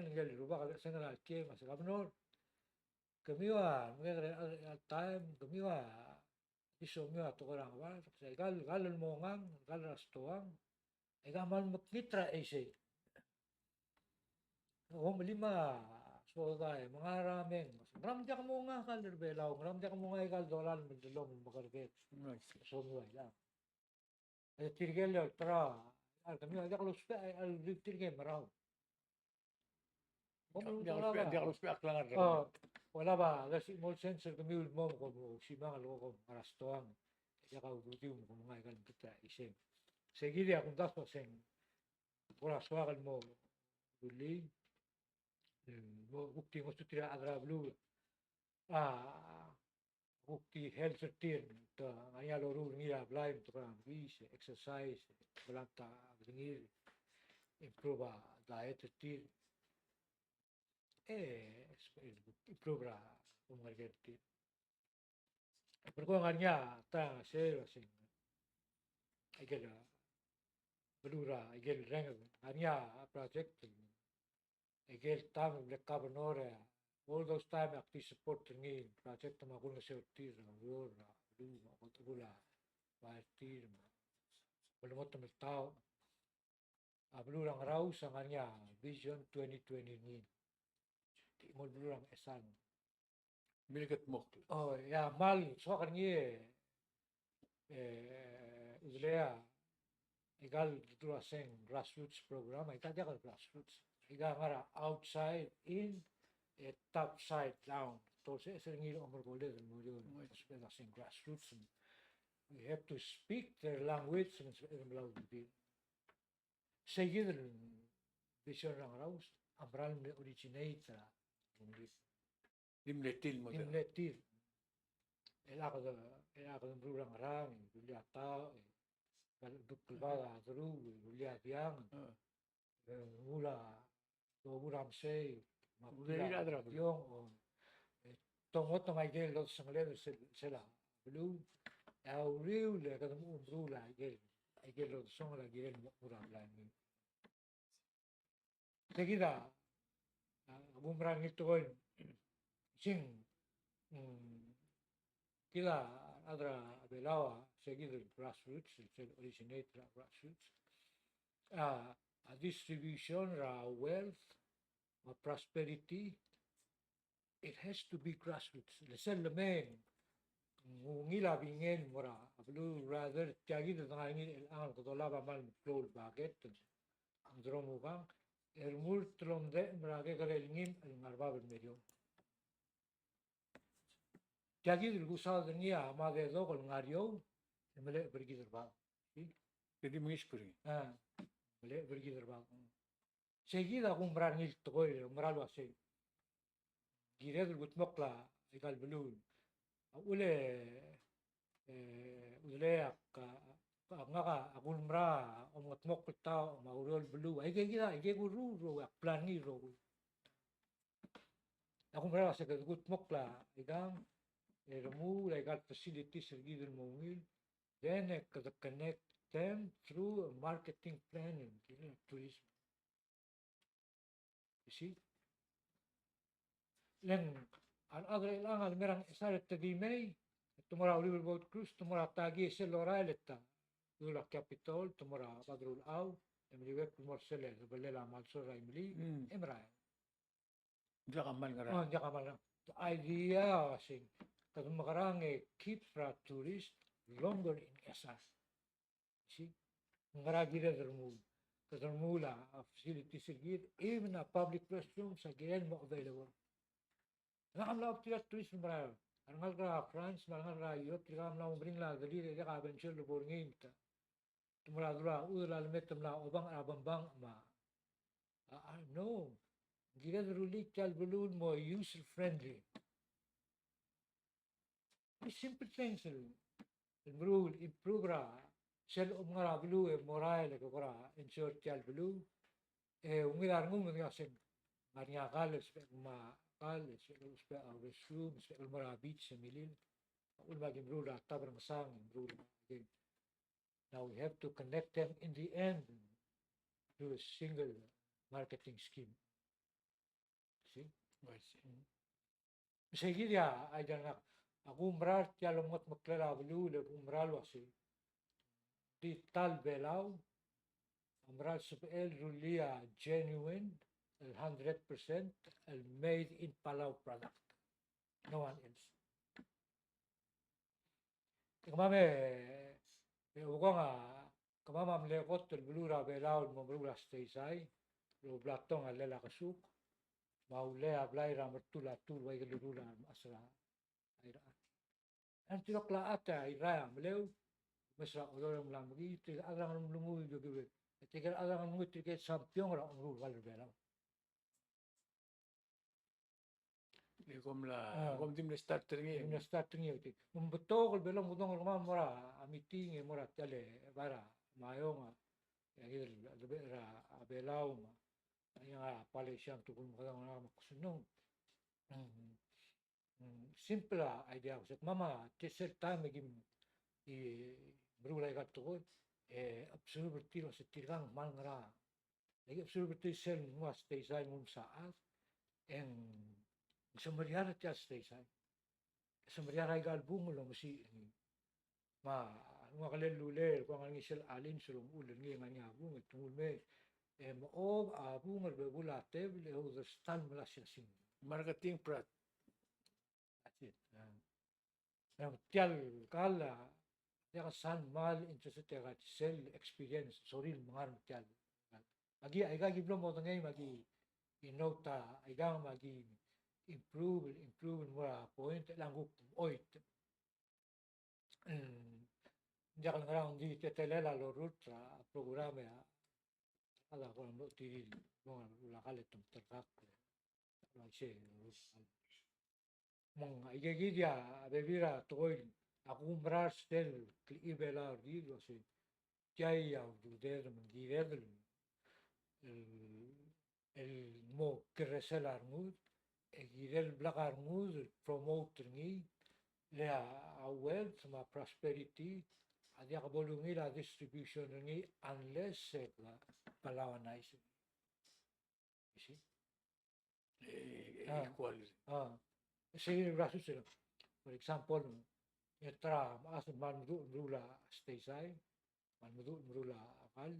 sengel, ngike el rubak el sengel a kie, me se Governor, kemiu a, me ngke el taem, kemiu a di somiu a tekoi er a ngebard, se ikal, ikal el mongang, ikal er a stoang, e kmal mekngit er a isei. Omelim a soda e menga er a meng. Ngera me ng diak monga ikal er a Belau, ngera me ng diak monga ikal dollar el meldellong el mekerker. Somiu a ilang. E tirke el olterau, a kemiu a diak lousbech a, a, tirke el merau. Diak lousbech, diak lousbech a klengar. O, olab a, lesi mo sense er kemiu el mo, mo, mo, simak el ko, ko, ngar er a stoang. Diak a ududiu, mo, mo, ngai kal keta iseng. Sekid a kumdasu a seng. Kora soak el mo, rullii. Mo, kuk di ngosuterir a rechad er a beluu. A, kuk di health er tir, te ngar er ngii a loruul er ngii a blai, me te kora mekiis, exercise, melant a bedengir, improve a diet er tir. E, improve er a omengerker er tir. Belkul a ngar er ngii a ta sel, sel, aikel, beluu er a, aikel reng, ngar er ngii a project, aikel taem el governor, e, all those time ak di support er ngii el project me a kulengeseu er tir er a ureor er a beluu me a kot el bai er tir me a melemolem el taem. A beluu er a Ngaraus a ngar er ngii a Vision twenty twenty er ngii. Di mo beluu er a Ngchesar. Mle kedmokl. O, ia, kmal soak er ngii e, e, udelei a aika el dula se ng grassroots program, aika diak el grassroots. Aika ngar er a outside in, e top side down. Te se, se er ngii a omekoled el mo er eou, se er a se ng grassroots. We have to speak their language, se er a se ng mla ududir. Sei kid el vision er a Ngaraus, a mera el mle originate er a ungil. Di mle tir, mo di mle tir. El chad, el chad el meruul a ngerang, e rullii a taoch, e dukl el bad a deruul, e rullii a diang, e nguu a, nguu a mesei, me a diong, o, e, te mo tang aike el lodesengel er sel, sel beluu, e a uriul e kede mo meruul aike el, aike el lodesongel a kirel mo er a blai. Sei kid a, a, kumerang el tekoi, sing, mm, kid a rechad er a Belau a, sei kid el grassroots, sel originate er a grassroots. A, a distribution er a wealth, a prosperity, it has to be grassroots. Le sel lemei ng ungil a bingel el mo er a beluu, rather tia kid a dengar er ngii el chelechang el kede olab a kmal meklou el bucket, a deromubang, e remurt el omdechem er a kekerei el ngim el ngar er bab el meriou. Tia kid el kusaod er ngii a mad e dok el ngar er eou, e melecheb er kid er bab. Kede mengisku er ngii. A, melecheb er kid er bab. Sei kid a kumerang er ngii el tekoi, kumerang el uasei. Kired el kudmokl aika el beluu. A uchul e, e, uchul e ak, ak ngak a kulemera a omengedmokl el taoch me a ureor el beluu. Aike kid a, aike kuruul el rokui, ak plan er ngii el rokui. A kumerang el uasei kede kudmokl aikang, e remuul aika el facilities er kid el mo ungil. Then e kede connect them through a marketing plan and, you know, tourism. You see? Le ng a rechad er chelechang a lemei er a Ngchesar e te di mei, te mo er a Uriul Boat Cruise, te mo er a Taki e sel lorael e te dul a capital, te mo er a Badrulchau, e meliuekl el mo er sel lebelel a Malsol er a Imeliik, e merael. Ng diak a kmal ngerang. Oh, ng diak a kmal ngerang. The idea, a sei, kede mekerang e keep er a tourist longer in Ngchesar. See? Ngera kired el remuul? Kede remuul a, a facilities er kid, even a public restrooms a kirel mo available. Ngak a mla oba tir a tourist el merael. A rengalek er a France me a rengalek er a Europe, tirka a mla mo meringel a delir e diak a bench el lebo er ngii me te, te mo er a dula, uchul a lemet e mla obang er a bembang me a, a, a, no. Kired el rullii tia el beluu el mo user friendly. Di simple things el, el meruul, improve er a sel omngar er a beluu e morael e kora ensure tia el beluu. E ungil a rengum e ng uasei ng ngar er ngii a kall, el sebechek el mo kall, el sebechek el ousbech a restroom, el sebechek el mo er a beach e milil. A uchul me aki meruul er a Tab er a Ngesang, meruul er a, again. Now we have to connect them in the end to a single marketing scheme. See? I see. Mm. Sei kid a idea er ngak, a kumerang er tia el omengedmeklel a beluu, le kumerang el uasei. Di ta el Belau a mera el sebechel el rullii a genuine, el hundred percent, el made in Palau product. No one else. E kemam e, e, okong a, kemam a mle kot el beluu er a Belau el mo meruul a steisai, el oblatong a llel a kesuk, me a ulei a blai er a mertul a tul, ua ikel ruul a remechas er a Irrai. A tirke el chad er a Irrai a mleu, mes er a Oreor e mla mekiis, tirke el chad er a Ngeremlengui, tirke el chad er a Ngeremlengui, tirke el champion er a omeruul el kall er a Belau. E kom la, a, kom di mle start er ngii. Di mle start er ngii, oti. Me ng betok el Belau, me kede oker er kemam el mo er a meeting, e mo er a tia el bai er a Maiong, e a kid el, el, er a Belau, me a, e a Palesiam, te kuk me kede ngak me kuk sel nong. Mm, mm, simple a idea, se kemam a, tia sel taem e kim, e, meruul aika el tekoi, e, observe er tir el uase tirka ng kmal ngerang. E ki observe er tir sel nguu a steisai el nguu el msa chad, e ng semeriar er tia el steisai. Semeriar aika el bung el omesiich er ngii. Me a nguu a kelel el ulel, kuk ngar er ngii sel challenge el omechell er ngii e ngar er ngii a bung, e te nguu el mei, e mochob a bung er a bebul a tebel, e oderstal el melasiasing. Marketing prat. That's it. A. E ng tia el kall a Diak a sal kmal interested er a sel experience, sorir el mengar me tial. Aki, aika ki blo modengei me aki, ki note a, aika me aki improve, improve el mo er a point, el a kuk oit. Mm, diak el ngerang di teletelel a lorurt er a program e a, a da ko mlo tirir, mo er a kall e te mterkak. Me ng aike kid a bebil er a tekoi el ak oumerang er sel klechibelau er kid el uasei tia a udouded me ng kired el, el, el mo kiresel a rengud, e kired el blak a rengud el promote er ngii, le a wealth me a prosperity a diak bo lungil a distribution er ngii unless e Palauanais. You see? E, e, ah, equal. Ah. Sei el ua se, for example, e ta er a mechas me ng meduch el meruul a stay side, me ng meduch el meruul a kall.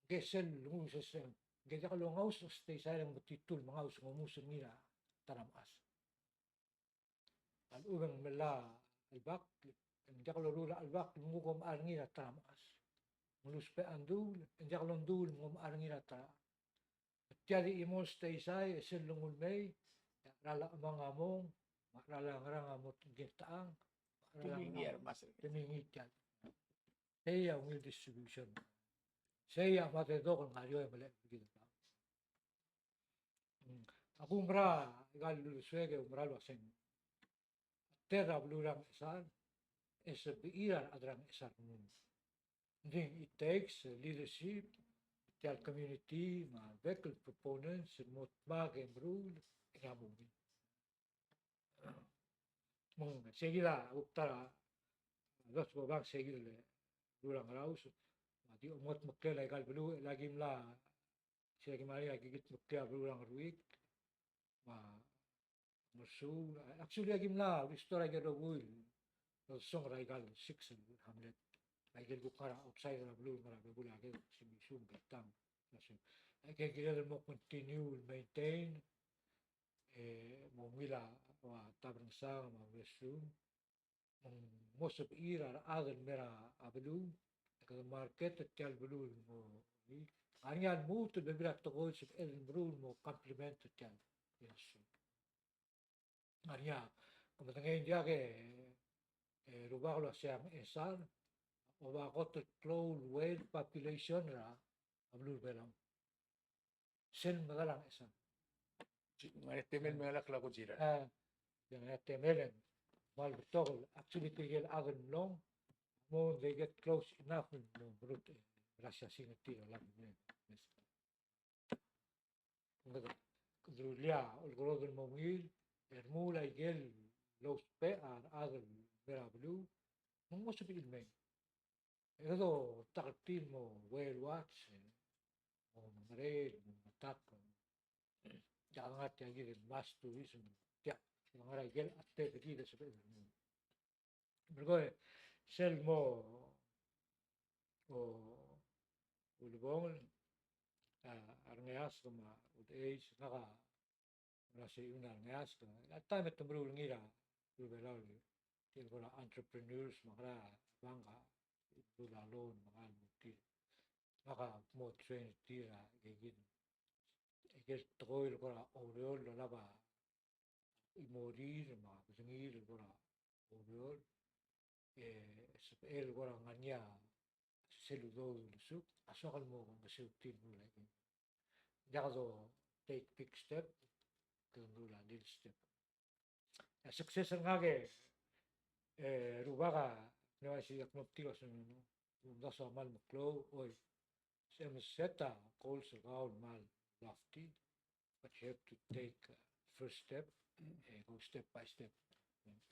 Ke sel nguu se, se, ke diak longaus a stay side e ng metitur el mengaus, ng omus er ngii er a ta er a mechas. A lechub e ng melai a chelbakl, e ng diak loruul a chelbakl me ng kuk omechar er ngii er a ta er a mechas. Ng lousbech a nduul, e ng diak londuul me ng omechar er ngii er a ta er a. Tia di chimo el stay side, e sel lenguu el mei, e a cheral a chemang a mong, me a cheral a ngerang a mo ngii el techang, me a cheral a ngerang a mo ngii tial. Sei a ungil distribution. Sei a mle dodok el ngar er eou e melekoi er kid. Mm. Ak oumerang aika el uldesuek e oumerang el uaseng, a tedei er a beluu er a Ngchesar, e sebechir a rechad er a Ngchesar el mong. Ng di it takes leadership, tia el community, me a bek el proponents, el mo dmak e meruul, e ng mo ungil. Me ng sei kid a kuk ta er a lost go back, sei kid el beluu er a Ngaraus, me a di mo dmeklel aika el beluu, e aki mla, sei aki mla, aki kid dmeklel a beluu er a Ngeruikl, me a Ngersuul, actually aki mla restore aike el rokui el lodesong er aika el six el hamlet. Aike el kuk ngar er a outside er a beluu, ngar er a bebul a ked, Semisu, Beitang. Aike el kired el mo continue el maintain, e mo ungil a, ua, taberngsang, me a restroom, me ng mo sebechir a rechad el mei er a beluu, e kede market er tia el beluu el mo, ng ngar er ngii a lmuut el bebil a tekoi el sebechel el meruul el mo complement er tia el industry. Ng ngar er ngii a, ke medengei ng diak e, e rubak el uasei a Ngchesar a oba kot el klou el whale population er a beluu er a Belau. Sel medal a Ngchesar. Ng ngar er ngii a temel me ng ngar er a Gojira. A, ng ngar er ngii a temel e ng kmal betok el, actually tirke el chad el mlong, mo they get close enough el mo merut, e, er a siasing er tir el lak me, me. Kede rullii a olekerodel el mo ungil, e remuul aike el lousbech a rechad el mei er a beluu, me ng mo sebechir el mei. E kede oltak er tir el mo whale watch, e, mo merei, mo metak, e, tia ngar tia kid el mass tourism, tia, ngar er aike el activity el sebechel el mo. Melekoi, sel mo, o, ulebongel, a, a rengeasek me a, o, the age, ngak a, ngak a sei un a rengeasek, a taem e te meruul er ngii er a, beluu er a Belau, tirke el kora entrepreneurs, me a ngera, bank a, meruul a loan, me a ngera el mo tir. Ngak a mo train er tir a, aike kid. Aike el tekoi el kora oureor el olab a chimorir me a bedengir el kora oureor, e sebechel el kora ngar er ngii a sel udoud el lsuk, a soak el mo ngeseu er tir el meruul aike. Diak do take big step, kede meruul a little step. A success er ngak e, e rubak a, ng uaisei ak mo tir a se ng, ng omdasu a kmal meklou, oi, se me set a goals el kau el kmal lofty, but you have to take, uh, first step, e go step by step.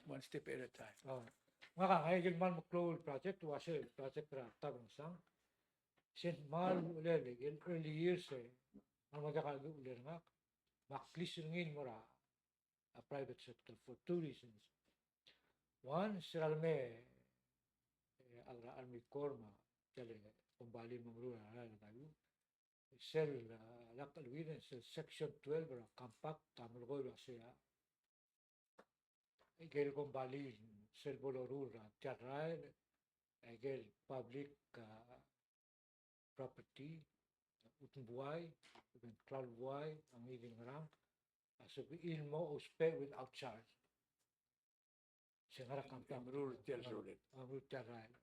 One step at a time. O, ngak a, ngak a ikel kmal meklou el project, uase project er a Tabengsang. Sel kmal uchelel, ikel early years e, kmal mo diak a uchul er ngak, me ak lease er ngii el mo er a a private sector for two reasons. One, se er a lemei, e, a rechad er a Army Corps me a, tia el kombalii el mo meruul a rael er a Taiu. Sel, a, lak cheleuid, sel section twelve er a compact a melekoi el uasei a, ikel kombalii sel bo loruul er a tia el rael, aike el public, a, property, a, chutem buai, a klalo el buai, a ngii di ngerang, a sebechir el mo ousbech without charge. Se ngar er a compact. Meruul tia el rolel. A, meruul tia el rael.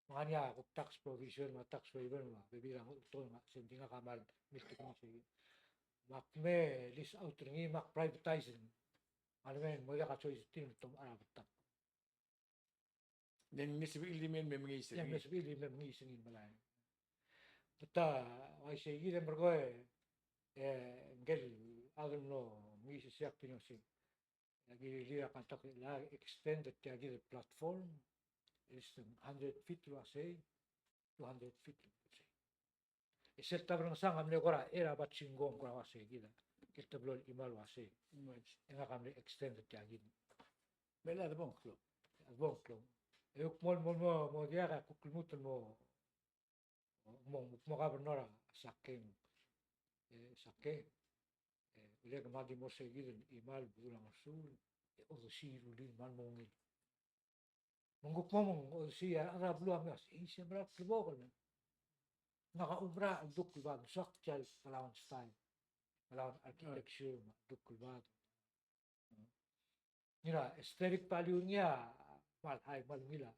Me ngar er ngii a kuk tax provision me a tax waiver me a bebil a ngodech el tekoi me se ng di ngak a kmal miltik er ngii sei. Me ak me lease out er ngii me ak privatize er ngii. Me a leme ng mo diak a choice er tir el tomechar a betak. Ng di sebechir el di mei me mengiis er ngii. Ng di sebechir el di mei me mengiis er ngii el melai. Beta, uaisei kid e merekong e, e, ngike el chad el mlo mengiis er sei a kmo ng sei. Aki lilia a contract el extend er tia kid el platform, el hundred feet el uasei, two hundred feet el uasei. E sel Taberngesiang a mle kora er a batching kong kora uasei kid a, el teblo el chimal uasei. E ngak a mle extend er tia kid. Me a debong klou. A debong klou. E kuk mo, mo, mo, mo diak a kuk lmuut el mo mo, mo governor a Sake, e, Sake, e, le kmal di mo er sei kid el chimal el bedul a ngersuul, e odesii a rullii el kmal mo ungil. Me ng kuk mo, mo odesii a rechad er a beluu a mei el uasei, e se mera el klebokel. Ngak a oumerang el dukl el bad, ng soak tia el Palauan style, Palauan architecture, me a dukl el bad. Ngii a aesthetic value er ngii a kmal high, kmal ungil a.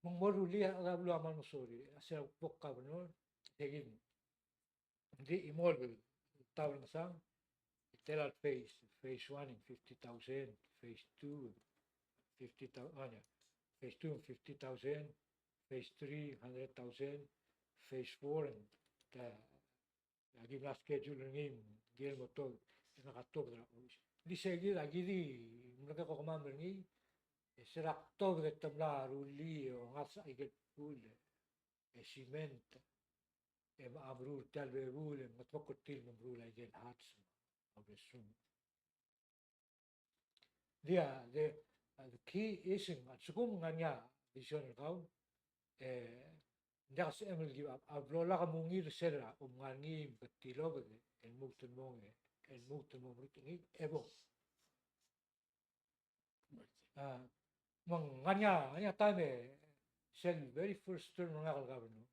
Me ng mo rullii a rechad er a beluu a kmal mesorir, a se er a kuk bo governor, se kid. Ng di chimo el Taberngesiang, e tela el phase, phase one ng fifty thousand, phase two fifty thousand, ah, yeah. Phase two ng fifty thousand, phase three hundred thousand, phase four ng, e, Aki mla schedule er ngii, ng kirel mo tuobed, e ngak a tuobed er a obis. Di se kid, aki di mlekek a kemam er ngii, e se er a tuobed e te mla rullii e ngasech aike el bkul, e cement, e me a meruul tia el bebul, e mengedmokl er tir el mo meruul aike el huts, a obis room. Di a, di a, the key is, ng a lsekum ng ngar er ngii a vision er kau, e ng diak sebechem el give up. A blo lak mungil er sel omngar er ngii me ke tilobed, el lmuut el mong, el lmuut el mo merutech er ngii, e bo. A, me ng ngar er ngii a, ngar er ngii a taem e sel very first term er ngak el governor,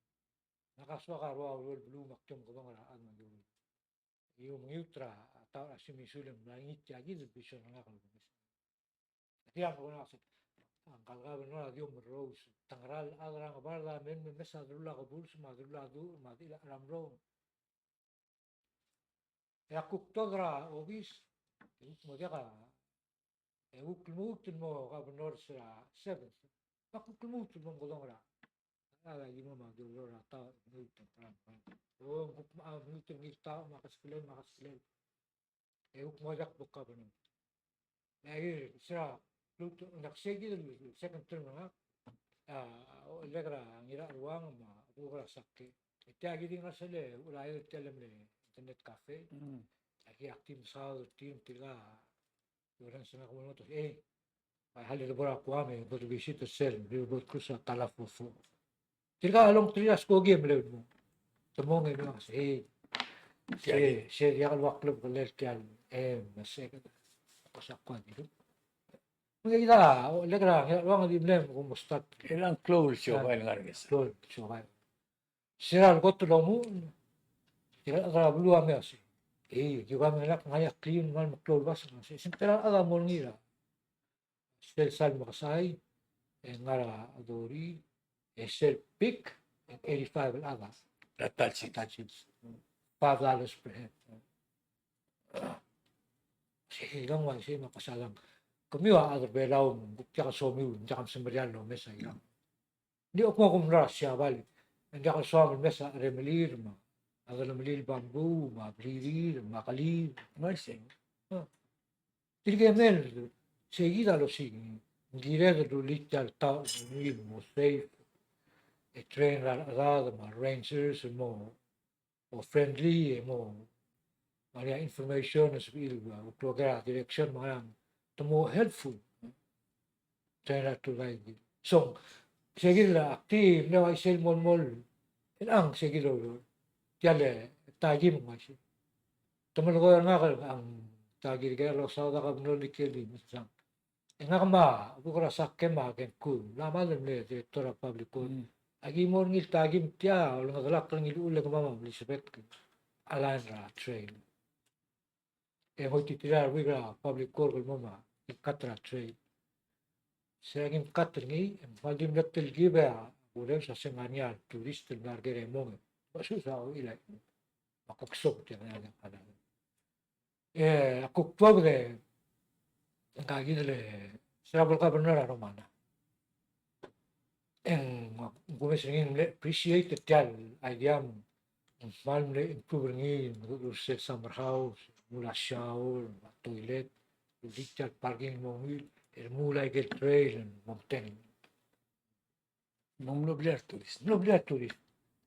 ngak a soak a rua uluol el beluu me ak di omekedong er a chad me a Iou mengiut er a taoch er a semisul e mla ngii tia kid el vision er ngak el omes. Tia el kora se, a ngka el governor a di omerous, te ngera el chad er a Ngebard a mei me mes a delul a kebuls me a delul a duch me a dechil a cheramrong. E ak kuk tuobed er a obis, e kuk mo diak a E kuk lmuut el mo governor er a seventh. Me ak kuk lmuut el mo mekedong er a, a, a, ki mo me a governor er a taoch, lmuut el mo, o, kuk mo, a, lmuut el ngii el taoch, me a keskelel, me a keskelel. E kuk mo diak bo governor. E, er a, lmuut, ng diak sei kid el second term er ngak. A, o, lek er a Ngiracheruang me a, kuk er a Sake. E tia kid di ngar er sel, ula el tia el mle internet cafe. Mm. Aki, ak di mesaod er tir, tirka, Lawrence, ngak a mo, e, a hal el bo er a Guam e bo de visit er sel Riverboat Cruise er a Talafofo. Tirka a longterir a skoki e mle mo. Te mong e mle uase, e, se, se diak el ua klebkellel tia el, e, me se, ko sa kua di. Me kid a, o, lek er a, lua ng di mle mo start. E ng klou el siobai el ngar er ngii. Klou el siobai. Se er a lekot el omuchel, tirka el chad er a beluu a mei el uase, e, ki ua me lak ngar er ngii a clean, ngar er a meklou el basech, se, se ng tirka el chad a mo er ngii er a sel sal mekesai, e ngar er a Dori, e sel peak, e eighty-five el chad. That's it. That's it. Five dollars per head. Se, e ng ua se me kesa lang. Kemiu a chad er a Belau, ng kuk diak a somiu, ng diak a semeriar el omes a irang. Ng di kuk mo kumdasu a Siabal. Ng diak el soam el mes a cheremelir me a chelemelir el bamboo me a blirir me a kelir. Ng uaisei. A. Tirke el mei, sei kid a losiik. Ng kired el rullii tia el taoch el mo safe. E train er a rechedad me a rangers el mo o friendly, e mo ngar er ngii a information, e sebechir el, a, klou er a direction, me ngar er ngii a te mo helpful. Train er a tour guide. So, sei kid el ak di mle uaisei el mo, mo, el ang sei kid el, tia el, ta ki me ng uaisei. Te melekoi er ngak el ang ta ki, ke losaod a governor el ikel di mesang. E ngak me a buk er a Sakem me a Kenkun, mla mad el mle director er a public work. Mm. Aki mo er ngii el takim tia, olengedelak er ngii el uchul e kemam a mle sebechek el align er a trail. E ngoititerir a rebuik er a public work el mo me a ki cut er a trail. Se aki mcut er ngii, e ng kmal di mle telkib e a kurems a se ng ngar er ngii a tourist el mla er ker e mong e. Bo su sa o ilai. Me a kuk soak tia el ngar er ngii a E a kuk tuobed e ngka kid el se er a bo el governor a Romana. E ng kumes er ngii el mle appreciate er tia el idea me ng kmal mle improve er ngii, me ng sel summer house, mla shower, me a toilet, el di tia el parking el mo ungil, el mla aike el trail el mo obteng. Me ng mlo blil a tourist. Mlo blil a tourist.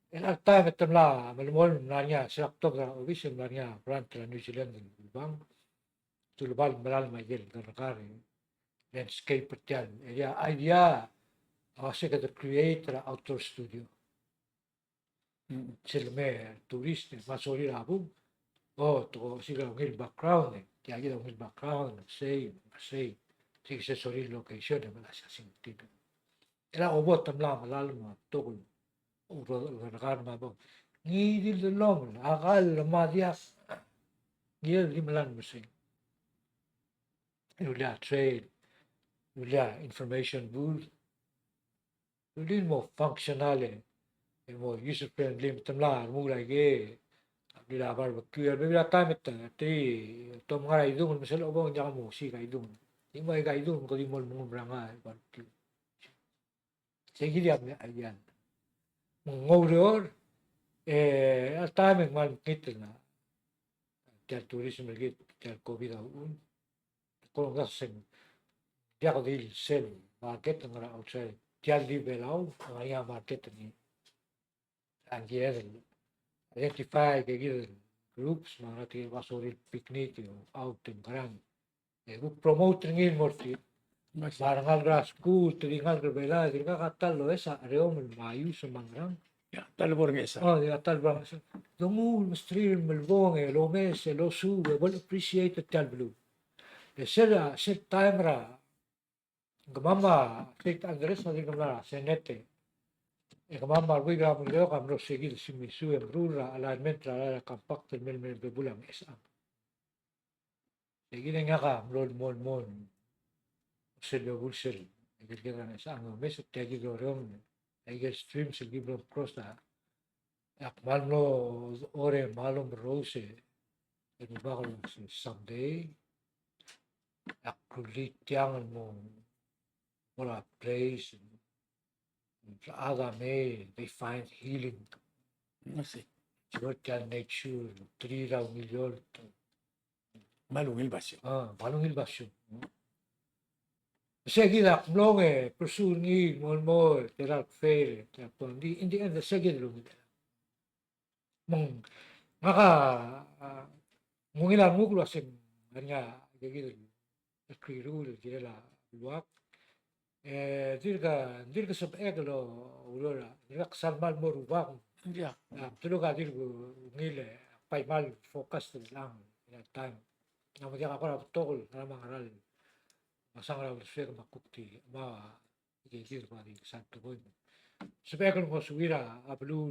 El chelecha el taem e te mla melemolem, mla er ngii a, se er a ktobed er a obis e mla er ngii a grant er a New Zealand el lubang. Te ulebal el melalem aike el kerrekar, landscape er tia el area, idea a uase kede create er a outdoor studio. Mm, sel me tourist, me a sorir a bung. O, te ko osiik a ungil background, e tia kid a ungil background, sei, sei. Sei se sorir location, e me a siasing tir. E a obo te mla melalem a betok el, ureor, kerrekar me a bo. Ngii di el delomel, a kall me a diak. Ngii di melalem mesei. Rullii a trail, rullii a information booth. Rullii el mo functional e, e mo user friendly, me te mla remuul aike, a blil a barbecue, a bebil a taem e te, te, te mo ngar er a idung, me sel obong e ng diak mo osiik a idung. Di mo aika idung, me kede mo lmengum er ngii a barbecue. Sei kid a mle idea. Me ng oureor, e, a taem e ng kmal mekngit el ngar. Tia el tourism er kid, tia el COVID a uchul. Ko ng ngar seng. Diak di sel market el ngar er a outside. Tia el di Belau, a ngar er ngii a market er ngii. A kired el identify aike kid el groups, me a ngar er tir el ua sorir el picnic, o outing, ngerang. E kuk promote er ngii el mo er tir. Me a rengalek er a skuul, te di ngalek er a Belau, e dirkak a ta el loes a chereomel me a use me a ngerang. Ia, ta el bo er a Ngchesar. O, ia, ta el bo er a Ngchesar. Dongu el mesterir el melebong, e lomes, e losuub, e bo el appreciate er tia el beluu. E sel, sel taem er a kemam a Saint Andres a dirk mla er a Senate. E kemam a rebuik er a Melekeok a mlo er sei kid el semisoal e meruul er a alignment er a, er a compact el mei el mei el bebul a Ngchesar. Sei kid e ngak a mlo el mo el mo sel lobul sel, e kid a Ngchesar a omes er tia kid el orreomel, e aike el streams el ki mlo cross a Ak kmal mlo ore, kmal omerous e, el mo bak el someday ak rullii tiang el mo, mo er a place, a chad a mei, they find healing. I see. Mo er tia el nature, tree er a ungil eolt. Kmal ungil basio. A, kmal ungil basio. Sei kid a mlo ng pursue er ngii el mo, mo, te er a fail, te er a pon, di, in the end, sei kid el ungil. Me ng, ngak a, a, ng ungil a renguk el uaseng, ngar er ngii a, kid el, el krirruul, el kirel a luak, E dirk, dirk sebechek el oureor, dirk sal kmal mo rubak. Ia. A, te luk a dirk ungil e, bai kmal focus er chelechang, er a taem. Ng mo diak a kora betok el, ngera me a ngerang, me a sang er a uldesuek me a kuk di, me a, di, di, di, di, sal tekoi. Sebechek el ngosuir a, a beluu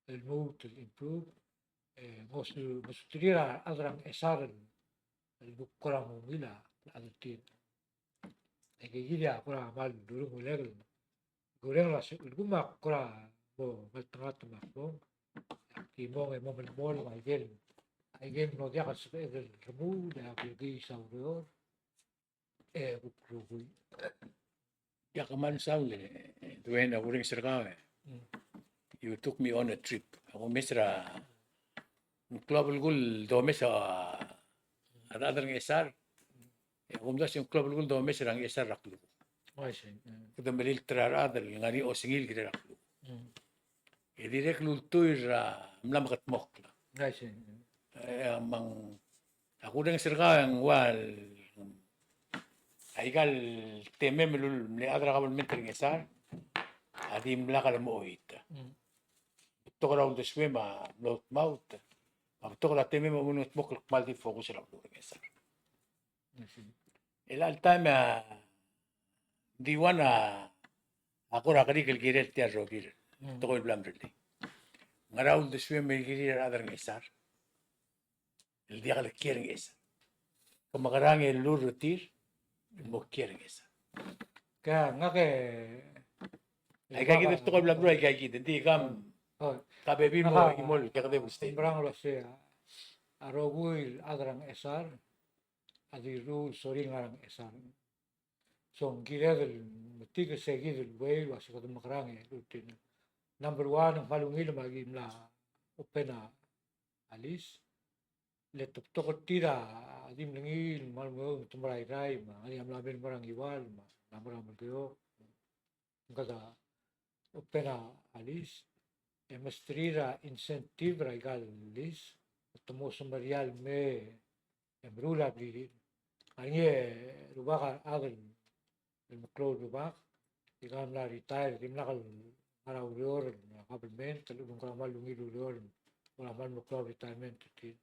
el lmuut el improve, e, ngosu-, ngosuterir a rechad er a Ngchesar el, el kuk kora mo ungil a, a chad er tir. E kid a kora kmal lurung el, kureng er a se-, lsekum a kora mo ngeltengat me a kbong, ki mong e mo melemolem a ikel, a ikel mlo diak el sebeched el remuul, e a kukiis a ureor, e kuk rokui. Ia, kmal mesaul e, Duane, a kurenges er kau e. Mm. You took me on a trip. Ak omes er a, ng klou a belkul el domes a, a rechad er a Ngchesar. E ak omdasu e ng klou a belkul el domes er a Ngchesar er a klukuk. I see. Mm. Kede melilt er a rechad el ngar er ngii a osengir el kirel a klukuk. Mm. E dirrek el ultuil er a mla mekedmokl. I see. E, me ng, a kurenges er kau e ng ua, aika el temem el mle chad er a kabelment er a Ngchesar a dimlak lemechoit. Mm. Betok er a uldesuem a mlo tmaut, me a betok er a temem a mlo tmokl el kmal di focus er a beluu er a Ngchesar. I see. Chelecha el taem a di ua a kora kerik el kirel tia el rokir. Mm. Tekoi el bla mrellii. Ngera uldesuem el kirir a rechad er a Ngchesar el diak le kiei er a Ngchesar? Ke mekerang e lur er tir el mo kiei er a Ngchesar? Ke ngak e aika kid el tekoi el bla mrellii, aika kid, ng di kam, oh, ka bebil mo, ngak a, mo el kekedeb el state. Merang el uasei a rokui el chad er a Ngchesar a di ruul sorir a ngar er a Ngchesar. So ng kired el metik er se kid el way el uasei kede mekerang e lur tir. Number one, ng kmal ungil me aki mla open a, a lease. Le te betok er tir a di mlengiil, me a lenguu, te mo er a Irrai, me a ngar er ngii a mla mei el mo er a Ngiwal, me a mla mo er a Melekeok. Ng kede open a lease, e mesterir a incentive er aika el lease, e te mo semeriar el mei e meruul a blirir. Ngar er ngii e rubak a rechad el meklou el rubak, e ng mla retire, dimlak el ngar er a ureor er a government, el ulebengelel a kmal ungil el ureor, el kmal meklou a retirement er tir.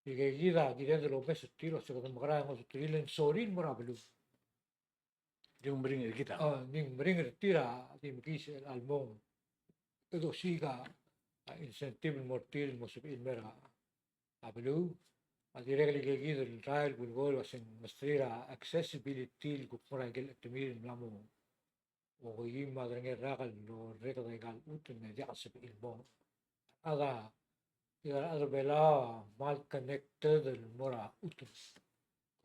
Aika kid a kired el omes er tir, el uasei kede mekerang e ngosuterir e ng sorir el mo er a beluu. Di meringel er kid a. Oh, di meringel er tir a di mekiis el mo, e dosiik a incentive el mo er tir el mo sebechir el mei er a beluu. A dirrek el aika kid el rael el kulekoi el uasei ng mesterir a accessibility el kuk mo er a ikel chetemir el mla mo okeim me a derengel rak el orreked aika el chutem e diak el sebechir el mo. A da, a rechad er a Belau a kmal connected el mo er a chutem.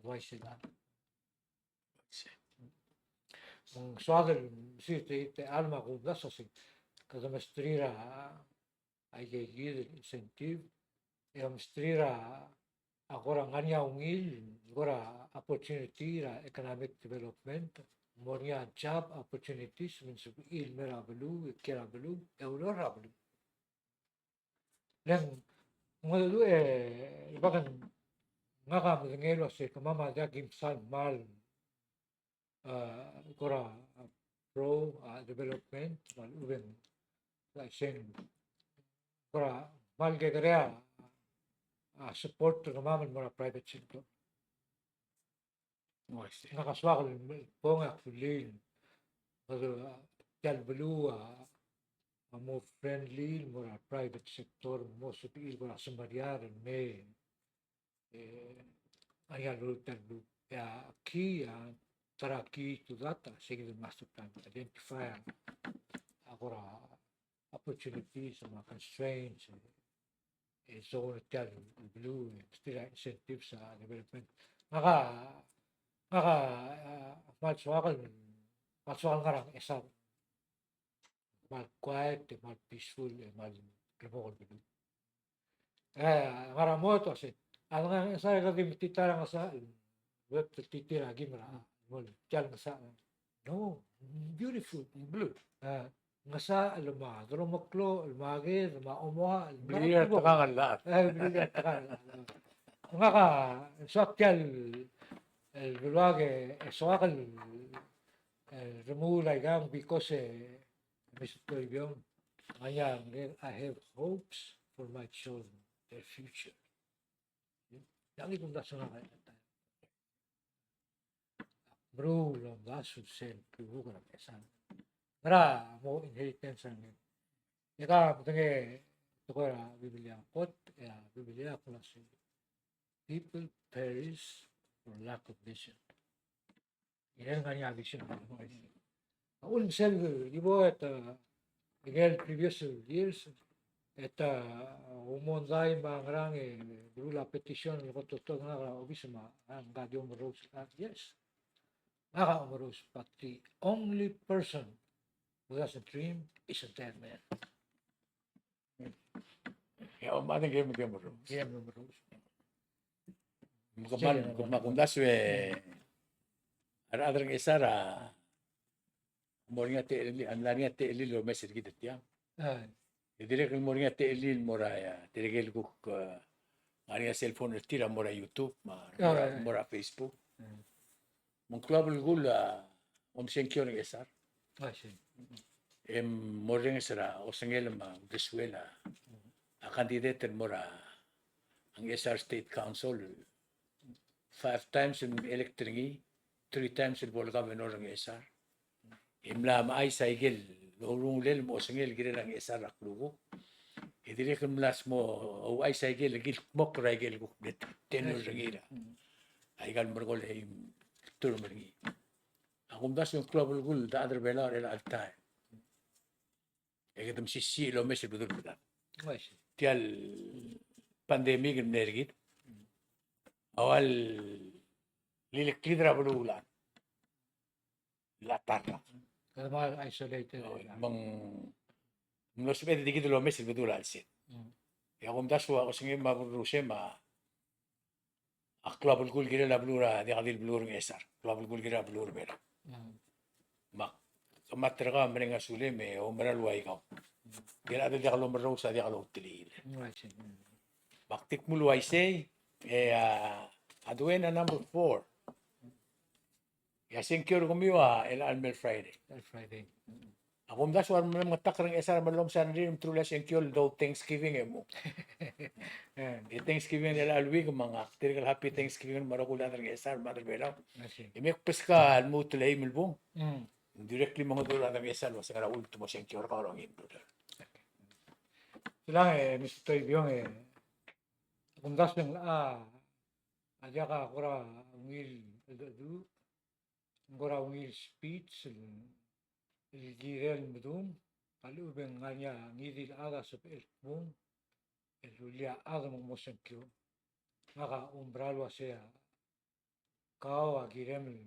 Uaisei. Me ng soad el mesisiich, te alma kumdasu a sei, kede mesterir a aika kid el incentive, e mesterir a kora ngar er ngii a ungil, kora opportunity er a economic development, mo er ngii a job opportunities, me ng sebechir el mei er a beluu, e kiei er a beluu, e oureor er a beluu. Le ng, ng ngodech e, el bak, ngak a medengei el uasei kemam a diak kim sal kmal, a, kora, a, pro, a, development, me a lechub e ng, a, seng, kora kmal kekerei a, a, support er kemam el mo er a private sector. Uaisei. Ngak a soak el bong e ak feel el kede, a, tia el beluu a, a mo friendly el mo er a private sector, mo sebechir el kora semeriar el mei, e, a, ia, loltak el beluu. E a key, a, ta er a key to that, a, sei kid el master plan, identify a, a kora opportunities me a constraints, e, e zone er tia el beluu, e, mesterir a incentives a development. Ngak a, ngak a, a, kmal soak el, kmal soak el ngar er a Ngchesar. Kmal quiet, e kmal peaceful, e kmal klebokel el beluu. E, ngar er a mot, uasei, a lengar er a Ngchesar e kede di metitir a ngesachel, e, web te titir a kim er a, mo, tia el ngesachel. No, beautiful. Beluu. E, ngesachel me a, dolomeklou, me a ked, me a omoachel, me a, blirir a tekangel. E, blirir a tekangel. Ngak a, soak tia el, el beluak e, e soak el, el remuul aikang because, e, Mister Toibiong, I have hopes for my children, their future. Ng di kumdasu ngak a, meruul a omdasu sel klukuk er a Ngchesar. Ngera mo inheritance er ngii. E ka medengei tekoi er a Biblia, kot, e a Biblia a kmo uasei, people perish for lack of vision. Irel ngar er ngii a vision. A uchul me sel di bo e te, ikel previous years, e te, a, umondai me a ngerang e, beruul a petition el kot, kot er ngak er a obis me a, a, ngak a di omerous, a, yes. Ngak a omerous, but the only person who doesn't dream is a dead man. Ia, me a dengki me a di omerous. Di omerous. Me kmal, me kmal kumdasu e, a rechad er a Ngchesar a mo er ngii a techellir, a mla er ngii a techellir el omes er kid er tiang. E dirrek el mo er ngii a techellir el mo er a, ia, tirke el kuk, e, ngar er ngii a cellphone er tir a mo er a YouTube, me a, mo er a, mo er a Facebook. Me ng klou a belkul a omsengkio er a Ngchesar. E morrenges er a osengel me a uldesuel a candidate el mo er a Ngchesar State Council. five times el elect er ngii, three times el bo el governor er a Ngchesar. E mla mechais a ikel urungulel me a osengel el kirel a Ngchesar er a klukuk. E dirrek el mla mo ouchais a ikel kildmokl er a ikel kuk mle tenure er ngii er a, aika el merekong el term er ngii. A kumdasu e ng klou a belkul el chad er a Belau er chelecha el taem. E kede mesisiich el omes el bedul el bedul. Tia el pandemic el mle er kid a ua lilekid er a beluulechad. Latarra. Kede mal isolated. Me ng mlo sebeched el di kid el omes el bedul a chelsel. E a kumdasu a osengem me a berrusem a a klou a belkul el kirel a beluu er a, diak di el beluu er a Ngchesar, klou a belkul el kirel a beluu er a Belau. Me ak, me a terkau a mereng a sulem e oumera el ua ikau. Diak di el diak lomerrous a diak loutelil. Me ak di kmo el uaisei, e a, a Duane a number four. E a sengkio er kemiu a chelecha el mei el Friday. El Friday. A kumdasu a re mle mengetakl er a Ngchesar me lomsa a rengrir me te rullii a sengkio el dou Thanksgiving e mo. E Thanksgiving er chelecha el week me ngak tirke el happy Thanksgiving me a rokui el chad er a Ngchesar me a chad er a Belau. E me kbeskau a lmuut el eim el bung. Ng dirrek el mengedecheduch er a chad er a Ngchesar el uasei ngera uchul me te mo sengkio er kau er a ongil el buil. Sulang e Mister Toibiong e. A kumdasu e ng locha, a diak a kora ungil cheldecheduch. Ng kora ungil speech el, el kirel el medung, a lechub e ng ngar er ngii a ngii di el chad a sebechel el kmung el rullii a chad me ng mo sengkio. Ngak a oumera el uasei a kau a kirem el,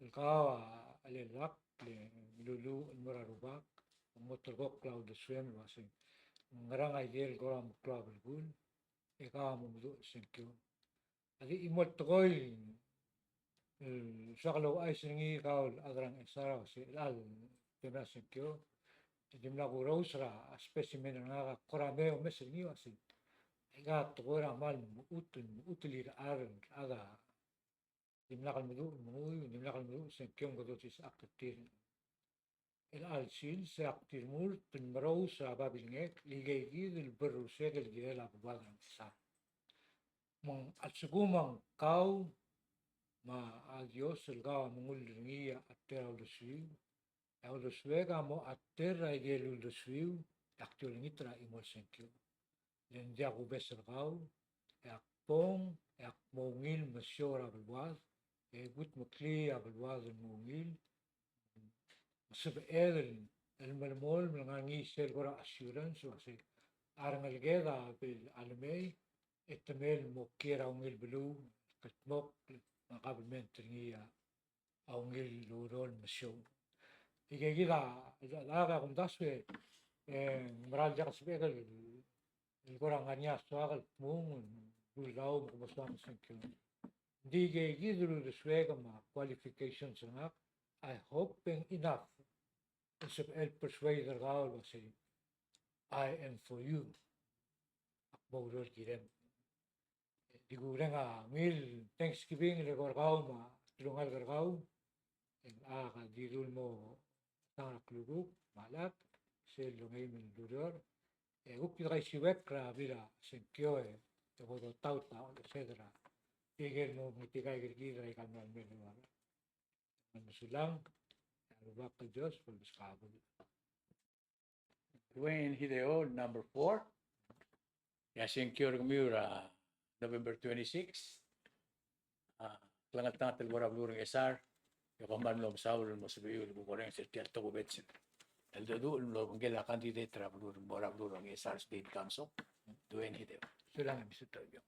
el kau a chelellakl el meluluuch el mo er a Rubak, me ng mo terrekokl a uldesuem el uasei ng ngerang a ikel kora meklou a belkul e kau a mo meduch el sengkio. A di chimo el tekoi el soak el ouchais er ngii kau el chad er a Ngchesar el uasei chelecha el temel a sengkio e dimlak kurous er a specimen er ngak a kora me omes er ngii el uasei aika a tekoi er a kmal mechut, mechut el irechar el chad a dimlak lemeduch el menguiu, dimlak lemeduch el sengkio me kede olsisechakl er tir. Chelecha el sils e ak di remurt el merous er a babilngek el ikeikid el berrusek el kirel a beluad er a Ngchesar. Me ng a lsekum a kau me a Dios el kau a mengull er ngii a cheter a uldesuiu, e a uldesuek a mo cheter er a ikel uldesuiu, e ak di olengit er a chimo el sengkio. Le ng diak kubes er kau, e ak bong, e ak mo ungil mesiou er a beluad, e kudmeklii a beluad el mo ungil, me sebeched el, el melemolem el ngar er ngii sel kora assurance el uasei a rengeleked a bo el lemei, e te mei el mo kiei er a ungil beluu, kldmokl, me a kabelment er ngii a a ungil el ureor el mesiou. Ikeikid a, a, a, a kumdasu e, e ng mera el diak el sebechek el, el kora ngar er ngii a soak el kmung, el rullii a kmo soak el sengkio. Ng di ikeikid el uldesuek me a qualifications er ngak, I hope e ng enough el sebechel el persuade er kau el uasei, I am for you. Ak mo oureor el kirem. Di kureng a ungil Thanksgiving el eko er kau me a telungalek er kau. E a ka di dul mo tang er a klukuk me a lak, sel longeim el ureor. E kuk di kaisiuekl er a bla er a sengkio e, e bo dotaut a olsed er a, tirke el mo mengetikai er kid er aika el merael mei el ureor. Mesulang, e a Rubak el Dios bo lobeskau. Duane Hideo, number four. E a sengkio er kemiu er a November twenty-six. A, klengeltengat el mo er a beluu er a Ngchesar, e kom kmal mlo mesaul el mo sebechiu el kuk orrenges er tia el tokubets el cheldecheduch el mlo obengkel a candidate er a beluu, mo er a beluu er a Ngchesar State Council, Duane Hideo. Sulang, Mister Toibiong.